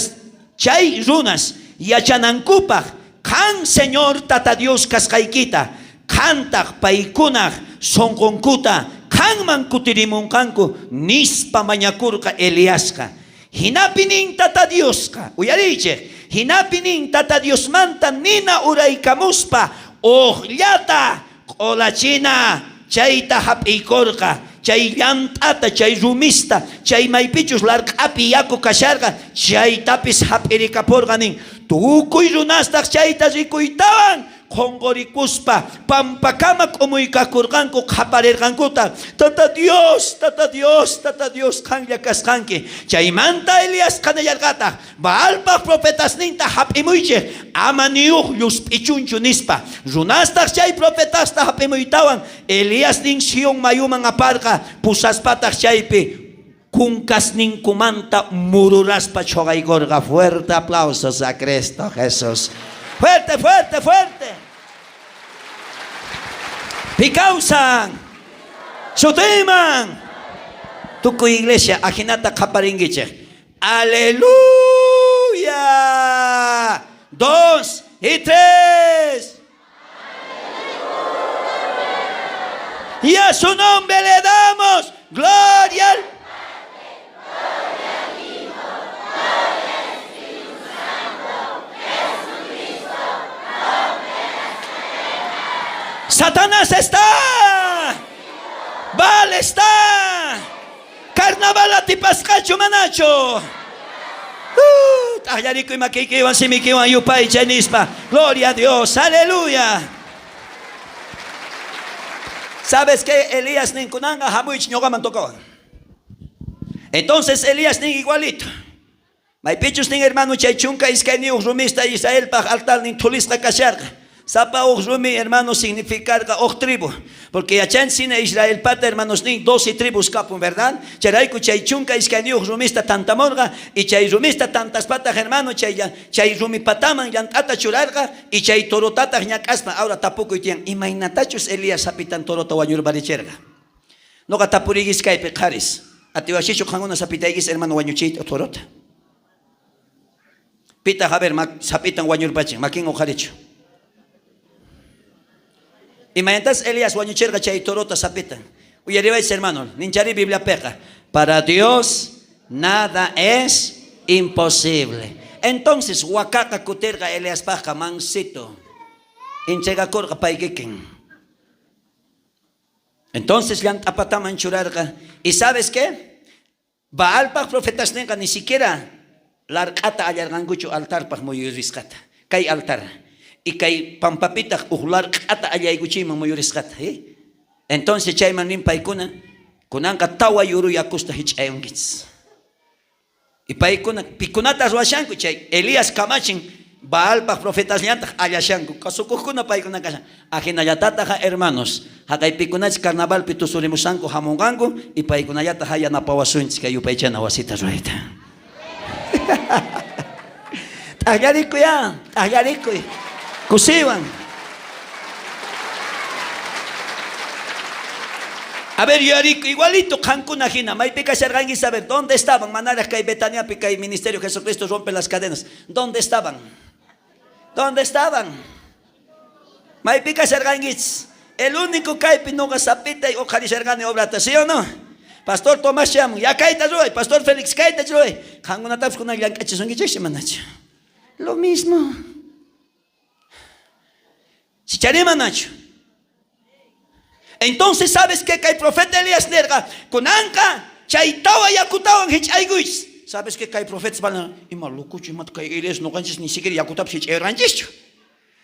chay runas yachanankupaj qan Señor Tata Dios kasqaykita, qantaj paykunaj sonqonkuta qanman kutirimonqanku nispa mañakorqa Eliasqa. Jinapi nin Tata Diosqa, uyariychej, jinapi nin Tata Diosmanta nina uraykamuspa ujllata q'olachina chayta jap'iykorqa, chay llant'ata, chay rumista, chay maypichus larq'api yaku kasharqa chaytapis jap'irikaporqa nin. Tukuy runastaj chayta rikuytawan qonqorikuspa pampakama k'umuykakorqanku, qhaparerqankutaj, Tata Dios, Tata Dios, Tata Dios qanlla kasqanki. Chaymanta Eliasqa nillarqataj, Baalpaj profetasninta jap'imuychej, ama ni uj llusp'ichunchu, nispa. Runastaj chay profetasta jap'imuytawan, Eliasnin Sion mayuman aparqa, pusaspataj chaypi kunkasninkumanta mururaspa chhoqaykorqa. Fuerte aplausos a Cristo Jesús. Fuerte, fuerte, fuerte. Pi kawsan? Sutiyman. Tukuy iglesia ajinata qhaparinkichej. Aleluya. 2 y 3. Y a su nombre le damos gloria al Satanás está. Baal está. Carnaval atipasqachu manachu? T'ajllarikuy makiykiwan simiykiwan yupaychay nispa. Gloria a Dios. Aleluya. ¿Sabes qué? Elías nin kunanqa hamuychik ñuqaman tocawan. Entonces Elías nin igualito. Maypichus nin hermano chay 12 rumista Israelpaj altarnin thulisqa kasharqa. Sapa uj rumi hermano significarqa uj tribu. Porque yachanchis Israelpata hermanos nin 12 tribus kapun, ¿verdad? Chayrayku chay 12 rumista tantamorqa y chay rumista tantaspataq hermano chay, chay rumipataman llant'ata churarqa y chay torotataq ñak'aspa. Ahora tapukuy tiyan, imaynatachus Elías sapitan torota wañurparicherqa? Noqa tapuriykis kaypi qharis. Atiwashichu qankuna sapitaykis hermano wañuchiyta torota? Pitaq a ver sapitan wañurpachin, makin uqharichu. Imaynatas Elías wañucherqa chay torota sapitan. Uyariwaychis hermano, ninchari Bibliapeqa. Para Dios nada es imposible. Entonces wakaqa kuterqa Eliaspajqa mansito. Entregakurqa pay kikin. Entonces llant'apataman churarqa. ¿Y sabes qué? Baalpaj profetasninqa ni siquiera larq'ata allarqankuchu altarpaj muyurisqata. Kay altar. Y kay pampapitaj uj larq'ata allaykuchiyman muyurisqata. ¿Eh? Entonces chayman nin paykuna, kunanqa tawa yuru yakusta hich'ayunkichis. Y paykuna, pikunata ruwashanku chay Elías kamachin Baalpaj profetasllataj allashanku, kasukojkuna paykuna kashan. Ajinallatataj hermanos, jaqay pikunachis carnavalpi tusurimushanku hamunqanku y paykunallataj yanapawasunchis kay yupaychana wasita ruwayta. T'ajllarikuy ya, t'ajllarikuy. Kusiwan. A ver, yuyarikuy, igualito qankuna hina, maypi kasharqanki, a ver, ¿dónde estaban? Manaraj kay Betaniapi kay ministerio Jesucristo rompe las cadenas. ¿Dónde estaban? ¿Dónde estaban? Maypi kasharqankichis. El único kaypi noqa sapitay uqharisharqani obrata, ¿sí o no? Pastor Tomás shamun, ya kayta ruway, Pastor Félix kayta ruway. Qankunatapis kunan llank'achisunkichis manachu? Lo mismo. Sichari manachu? Entonces, ¿sabes qué? Kay profeta Elías nerqa, kunanqa chay tawa yakutawan hich'aykuychis. ¿Sabes qué? Kay profetas van, ima locucho, ima kay Elías noqanchis ni siquiera yakutapis hich'ayranchishchu.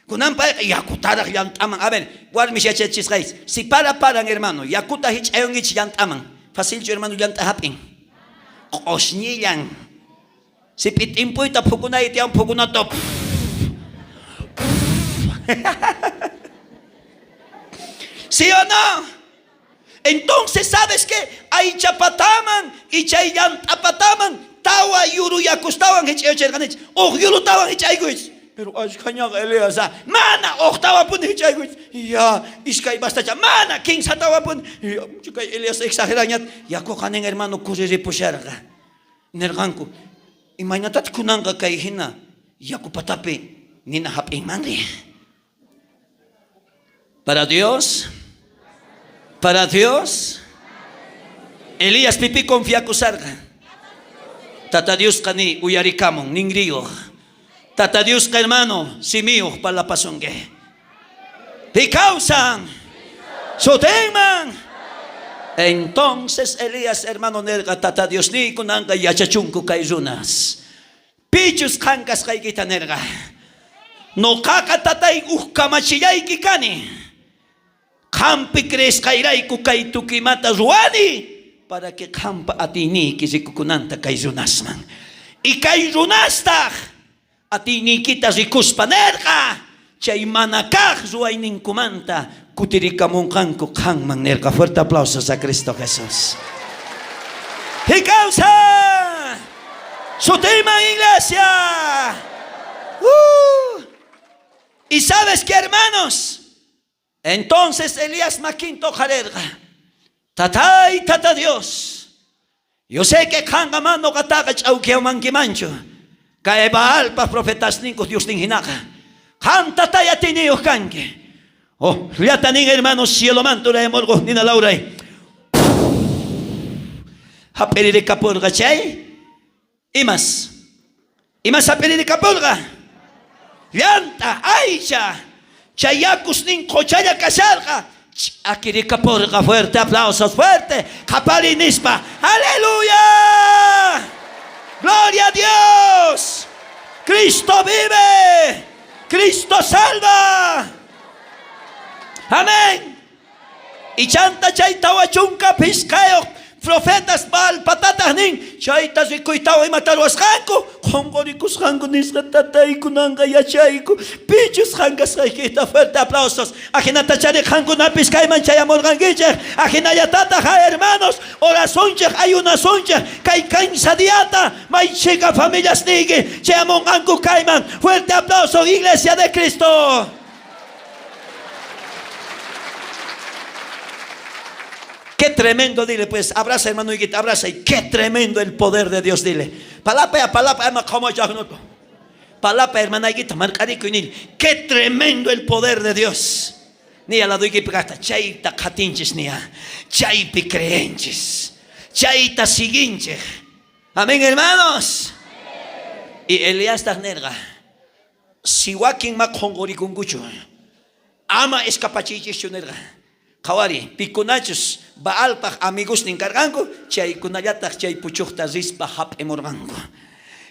Kunan payqa yakutaraq llant'aman. A ver, warmis yachachisqaychis. Si para paran, hermano, yakuta hich'ayunkichis llant'aman. Facilchu, hermano, llant'a hap'in. Q'osñillan. Si p'itinpuyta phukunay tiyan phukunata. ¿Sí o no? Entonces, ¿sabes qué? Aychapataman y chay llant'apataman tawa yuruyakustawan hich'ayucherqanchis. Uj yurutawan hich'aykuychis. Pero ashkhañaqa Elías, mana uqtawapuni hich'aykuychis. Ya, iskay bastacha, mana kinsatawapuni. Ya, kay Elías exagerañat. Yakuqa nin hermano kuriripusharqa. Nerqanku, imaynatataq kunanqa kay hina yakupatapi nina hap'inmanri? Para Dios, para Dios, Elías pipi confiakusarqa. Tata Diosqa ni uyarikamun, ningriyuq. Tata Diosqa hermano, simiyuq parlapasunki. Pi kawsan, sutinman. Entonces Elías hermano nerqa, Tata Dios ni kunanqa yachachunku kay runas. Pichus qan kasqaykita nerqa. Noqaqa tatay uj kamachillayki kani. Qampi creesqayrayku kay tukimata ruwani para que qampa atiyniyki rikukunanta kay runasman. Y kay runastaj atiyniykita rikuspa nerqa chay mana kaq ruwayninkumanta kutirikamunqanku qanman nerqa. Fuerte aplausos a Cristo Jesús. Hikawsa! Sutinman iglesia. Y sabes que hermanos, entonces Elías makinta oqharerqa. Tatay, tata Dios. Yo sé que qanqa mana noqataqa ch'awkiyamankimanchu. Kay Baalpa profetasninku Diosnin hinaqa. Qan tatay atiyniyuq kanki. Oh, llatanin hermanos cielomanta urayamurqoj nina lawray. Hap'iririkapurqa chay imas. Imas hap'iririkapurqa? Llant'a, aycha. Chay yakusnin qochalla kasharqa. Ch'akirikaporqa. Fuerte aplausos, fuerte. Qhapariy nispa. Aleluya! Gloria a Dios! Cristo vive! Cristo salva! Amén! Y chanta chay 45 profetas Baal patataj nin, chayta rikuytawan imata ruwasqanku, qonqorikusqanku nisqa tataykunanqa yachayku, pichus qan kasqaykita. Fuerte aplausos. Ajinatachari qankunapis kayman chayamorqankichej, ajinallatataj hermanos, orasunchej, ayunasunchej, kay kinsa diata may chhika familiasniyki chayamonqanku kayman. Fuerte aplauso, Iglesia de Cristo. Qué tremendo, dile pues, abraza hermano higuita, abraza y qué tremendo el poder de Dios, dile. Palapa, palapa, ama como Palapa, hermana higuita, marcariko nil. Qué tremendo el poder de Dios. Ni a la doykipi kajta, chayta qhatinchis nia, chaypi creenchis, chayta siguinchej. Amén, hermanos. Y Eliastaj nerqa, si wakin ma qonqorikunkuchu, ama escapachiychischu nerqa. Qhawari, pikunachus Baalpaj amigosnin karqanku, chaykunallataj chay puchojta rispa jap'imorqanku.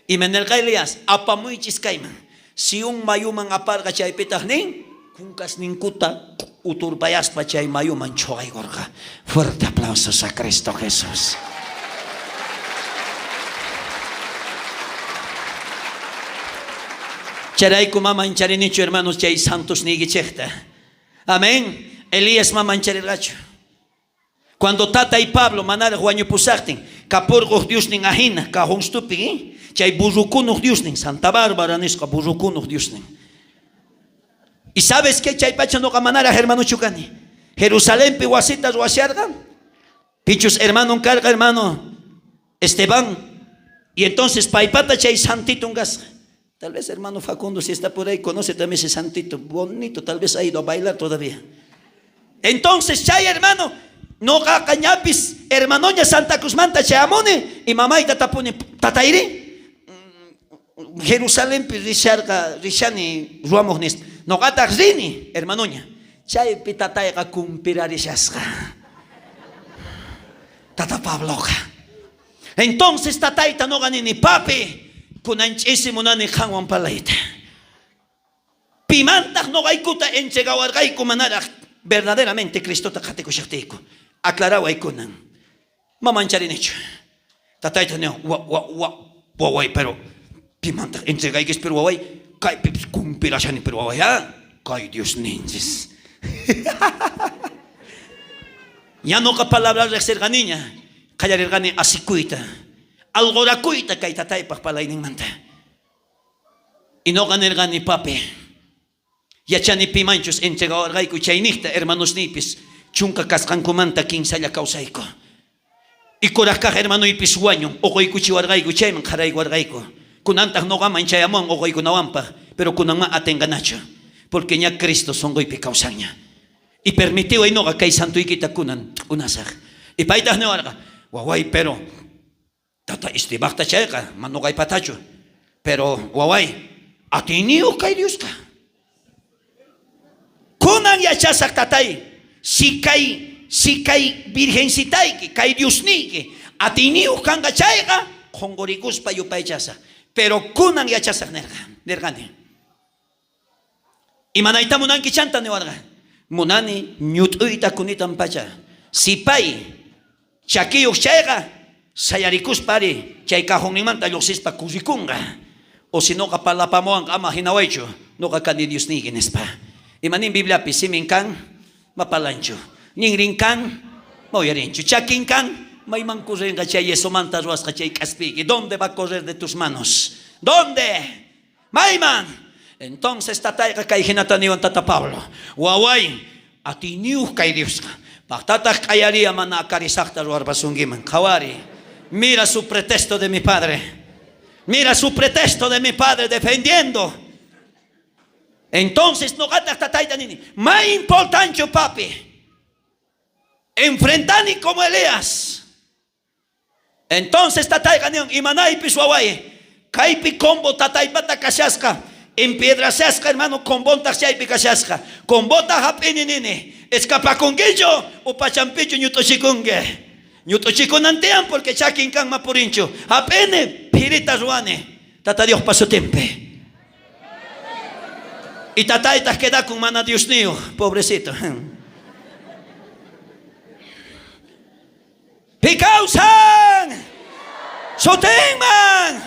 Ima nerqa Elías? Apamuychis kayman. Sion mayuman aparqa chaypitaj nin, kunkasninkuta uturpayaspa chay mayuman chhoqaykorqa. Fuerte aplausos a Cristo Jesús. Chayrayku ma mancharinichu hermanos chay santosniykichejta. Amén. Elías ma mancharirqachu. Cuando tatay Pablo manaraj wañupusajtin, kapurqoj diosnin ajina, cajonstupi, eh? Chay burrukunoj diosnin, Santa Bárbara nisqa burrukunoj diosnin. Y sabes qué, chay pacha noqa manaraj hermanochu kani. Jerusalenpi wasita ruwasharqa, pichus hermanon karqa hermano Esteban. Y entonces paypata chay santitun kasqa. Tal vez hermano Facundo, si está por ahí, conoce también ese santito. Bonito, tal vez ha ido a bailar todavía. Entonces, chay hermano, noqaqa ñapis hermanoña Santa Cruzmanta chayamuni y mamayta tapuni, tatayri, Jerusalenpi risharqa, rishani ruwamuj nispa. Noqataj rini, hermanoña. Chaypi tatayqa kumpirarishasqa. Tata Pabloqa. Entonces tatayta noqa nini, papi, kunan ch'isi munani qanwan parlayta. Pimantaj noqaykuta entregawarqayku manaraj verdaderamente Cristota qhatikushajtiyku? Aclaraway kunan. Ma mancharinichu. Tatayta niwan, wa, wa, wa, waway, pero pimantaj entregaykis, pero waway, kaypipis kumpirashani, pero waway, ah, kay Diosninchis. Ña noqa palabra rejserqaniña, qallarerqani asikuyta, algorakuyta kay tataypaj parlayninmanta. Y noqa nerqani, papi, yachani pimanchus entregawarqayku chaynejta hermanosniypis 10 kasqankumanta 3lla kawsayku. Y kuraj kaj hermanoypis wañun, oqoykuchiwarqayku chayman qharaykuwarqayku. Kunantaj noqaman chayamuwan oqoykunawanpaj, pero kunanma atenqanachu, porque ña Cristo sonqoypi kawsanña. Y permitiway noqa kay santoykita kunan t'unasaj. Y paytaj niwarqa, waway, pero tata Estebajta chayqa, ma noqaypatachu. Pero waway, atiyniyoj kay Diosqa. Kunan yachasaj tatay, si kay, si kay virgencitayki, kay Diosniyki, atiyniyoj kanqa chayqa, qonqorikuspa yupaychasaj. Pero kunan yachasaj nerqa, nerqani. Imanayta munanki chanta niwarqa. Munani ñut'uyta kunitan pacha. Si pay chakiyoj chayqa, sayarikuspa ari chay cajonninmanta llojsispa kurrikunqa. O si noqa parlapamuwanqa ama jinawaychu, noqa kani Diosniyki nispa. Imanin Bibliapi simin kan, ma parlanchu. Ninrin kan, ma uyarinchu. Chakin kan, mayman correnqa chay yesomanta ruwasqa chay k'aspiyki. ¿Dónde va a correr de tus manos? ¿Dónde? Mayman? Entonces tatayqa kay jinata niwan tata Pablo, waway, atiyniyuj kay Diosqa. Pajtataj q'ayariya mana akarisajta ruwarpasunkiman. Qhawari, mira su pretexto de mi padre. Mira su pretexto de mi padre defendiendo. Entonces noqataj tatayta nini, ma importanchu papi. Enfrentani como Elías. Entonces tatayqa niwan, imanaypis waway, kaypi combo tataypata kashasqa, Empiedrashasqa hermano combontaj chaypi kashasqa. Combota jap'ini nini. Escapakunkichu o pachampichu ñut'uchikunki. Ñut'uchikunan tiyan porque chakin kanma purinchu. Jap'ini phirita ruwani. Tata Diospa sutinpi. Y tataytaj quedakun mana Diosniyoj, pobrecito. Pi kawsan sutinman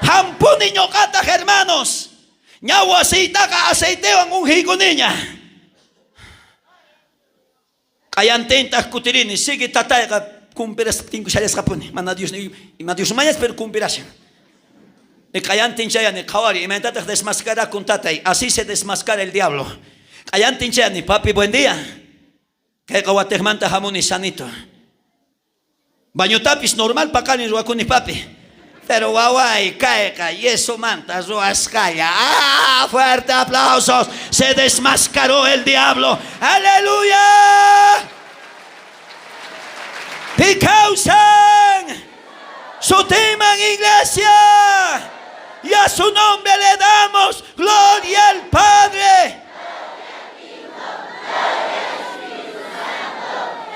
jampuni ñoqataj hermanos. Ña wasiytaqa aceitewan ungiykuniña. Q'ayantintaj kutirini, sigue tatayqa cumplirastinkushallasqapuni. Mana Dios ima Dios mañas, pero cumplirashan. Y q'ayantin chayani, qhawari, imaynatataq desmascarakun tatay, así se desmascara el diablo. Q'ayantin chayani, papi, buen día. Kayqa watejmanta jamuni sanito. Bañotapis normal paqarin ruwakuni papi. Pero waway, kayqa yesomanta ruwasqalla. ¡Ah! Fuerte aplausos. Se desmascaró el diablo. ¡Aleluya! Pi kawsan sutinman iglesia. Y a su nombre le damos gloria al Padre.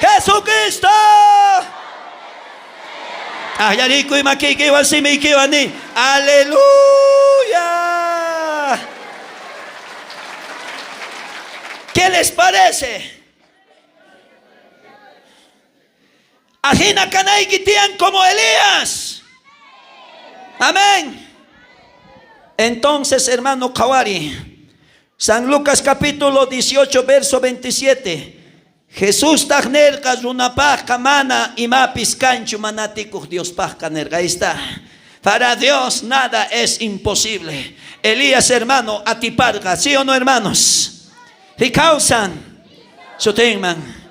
Jesucristo. Ajllarikuy makiykiwan simiykiwan ni. Aleluya. ¿Qué les parece? Ajina kanayki tiyan como Elías. Amén. Entonces, hermano qhawari, San Lucas capítulo 18, verso 27. Jesustaj nerqa runapajqa mana imapis kanchu mana atikoj Diospajqa nerqa. Ahí está. Para Dios nada es imposible. Elías, hermano, atiparqa, ¿sí o no, hermanos? Pi kawsan sutinman.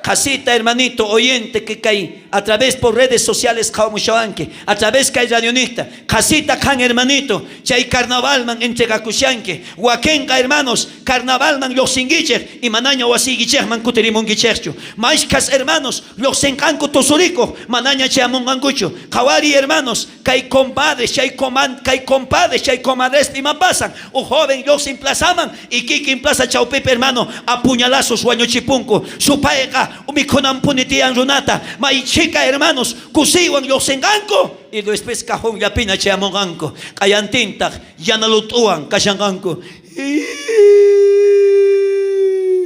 Qhasita, hermanito, oyente que kay a través por redes sociales qhawamushawanki, a través kay radionista, qhasita qhan hermanito, chay carnavalman entregakushanki. Wakenqa hermanos, carnavalman llojsinkichej y manaña wasiykichejman kutirimunkichejchu. Mashkhas hermanos llojsinqanku tusurikoj, manaña chayamunqankuchu. Qhawari hermanos, kay compadres, chay coman, kay compadres, chay comadres ima pasan. Un joven llojsin plazaman y kikin plaza chawpipi hermano apuñalazos wañuchipunku. Supayqa mikhunampuni tiyan runata. May chhika hermanos kusiywan llojsinqanku y después cajonllapina chayamunqanku. Q'ayantintaj yana lut'uwan kashanqanku.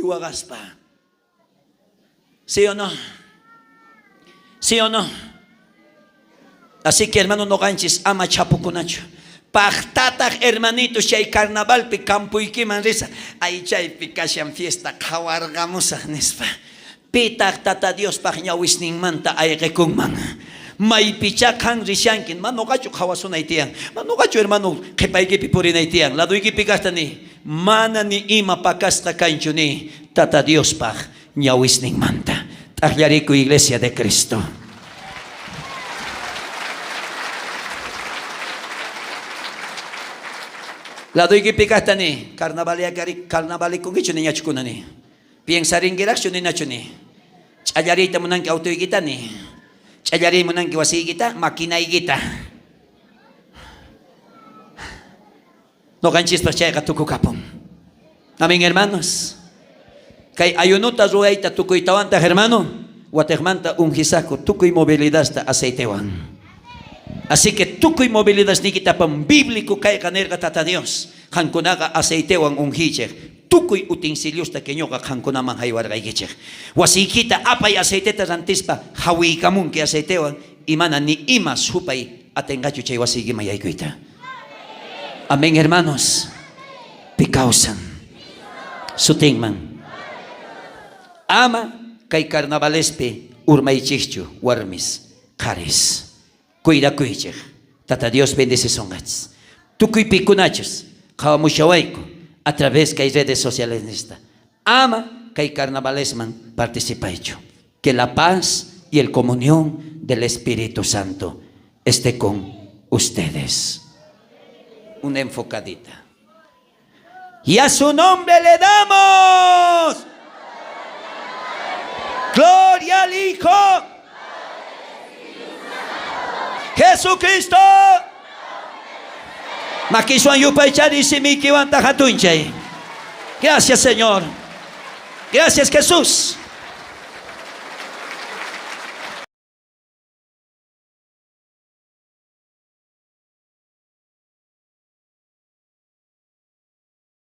Waqaspa. ¿Sí o no? ¿Sí o no? Así que hermano noqanchis ama chapukunachu. Pajtataj hermanitos chay carnavalpi campuykiman risa. Ay chaypi kashan fiesta qhawarqamusaj nispa. Pitaj tata Diospaj ñawisninmanta ayqekunman. Maypichá qhan rishanki, ma noqachu qhawasunay tiyan. Ma noqachu hermano qhipaykipi purinay tiyan. Laduykipi kajta ni, mana ni ima pakasqa kanchu ni tata Diospaj ñawisninmanta. T'ajllarikuy iglesia de Cristo. Laduykipi kajta ni, carnavalikunkichu niñachukuna ni. Piensarinkirakchu ninachu ni. Ch'allariyta munanki autoykita ni. Ch'allariy munanki wasiykita, maquinaykita. Noqanchispaj chayqa tukukapun. Amén, hermanos. Kay ayunuta ruwayta tukuytawantaj, hermano, watejmanta ungisaku tukuy movilidadta aceitewan. Así que tukuy movilidadniykitapan bíblico kayqa nerqa Tata Dios. Qankunaqa aceitewan ungichej. Tukuy utensiliosta que ñoqa qankunaman haywarqaykichej. Wasiykita apay aceiteta rantispa jawiykamunki aceitewan y mana ni ima supay atenqachu chay wasiykiman yaykuyta. Amén, hermanos. Pi kawsan sutinman. Ama kay carnavalespi urmaychejchu warmis qharis. Cuidakuychej. Tata Dios bendecisonqachis. Tukuy pikunachus qhawamushawayku a través kay redes sociales nista. Ama kay carnavalesman participaychu. Que la paz y el comunión del Espíritu Santo esté con ustedes. Una enfocadita. Y a su nombre le damos gloria al Hijo Jesucristo. Makiswan yupaychari simiykiwanta jatunchay. Gracias, Señor. Gracias, Jesús.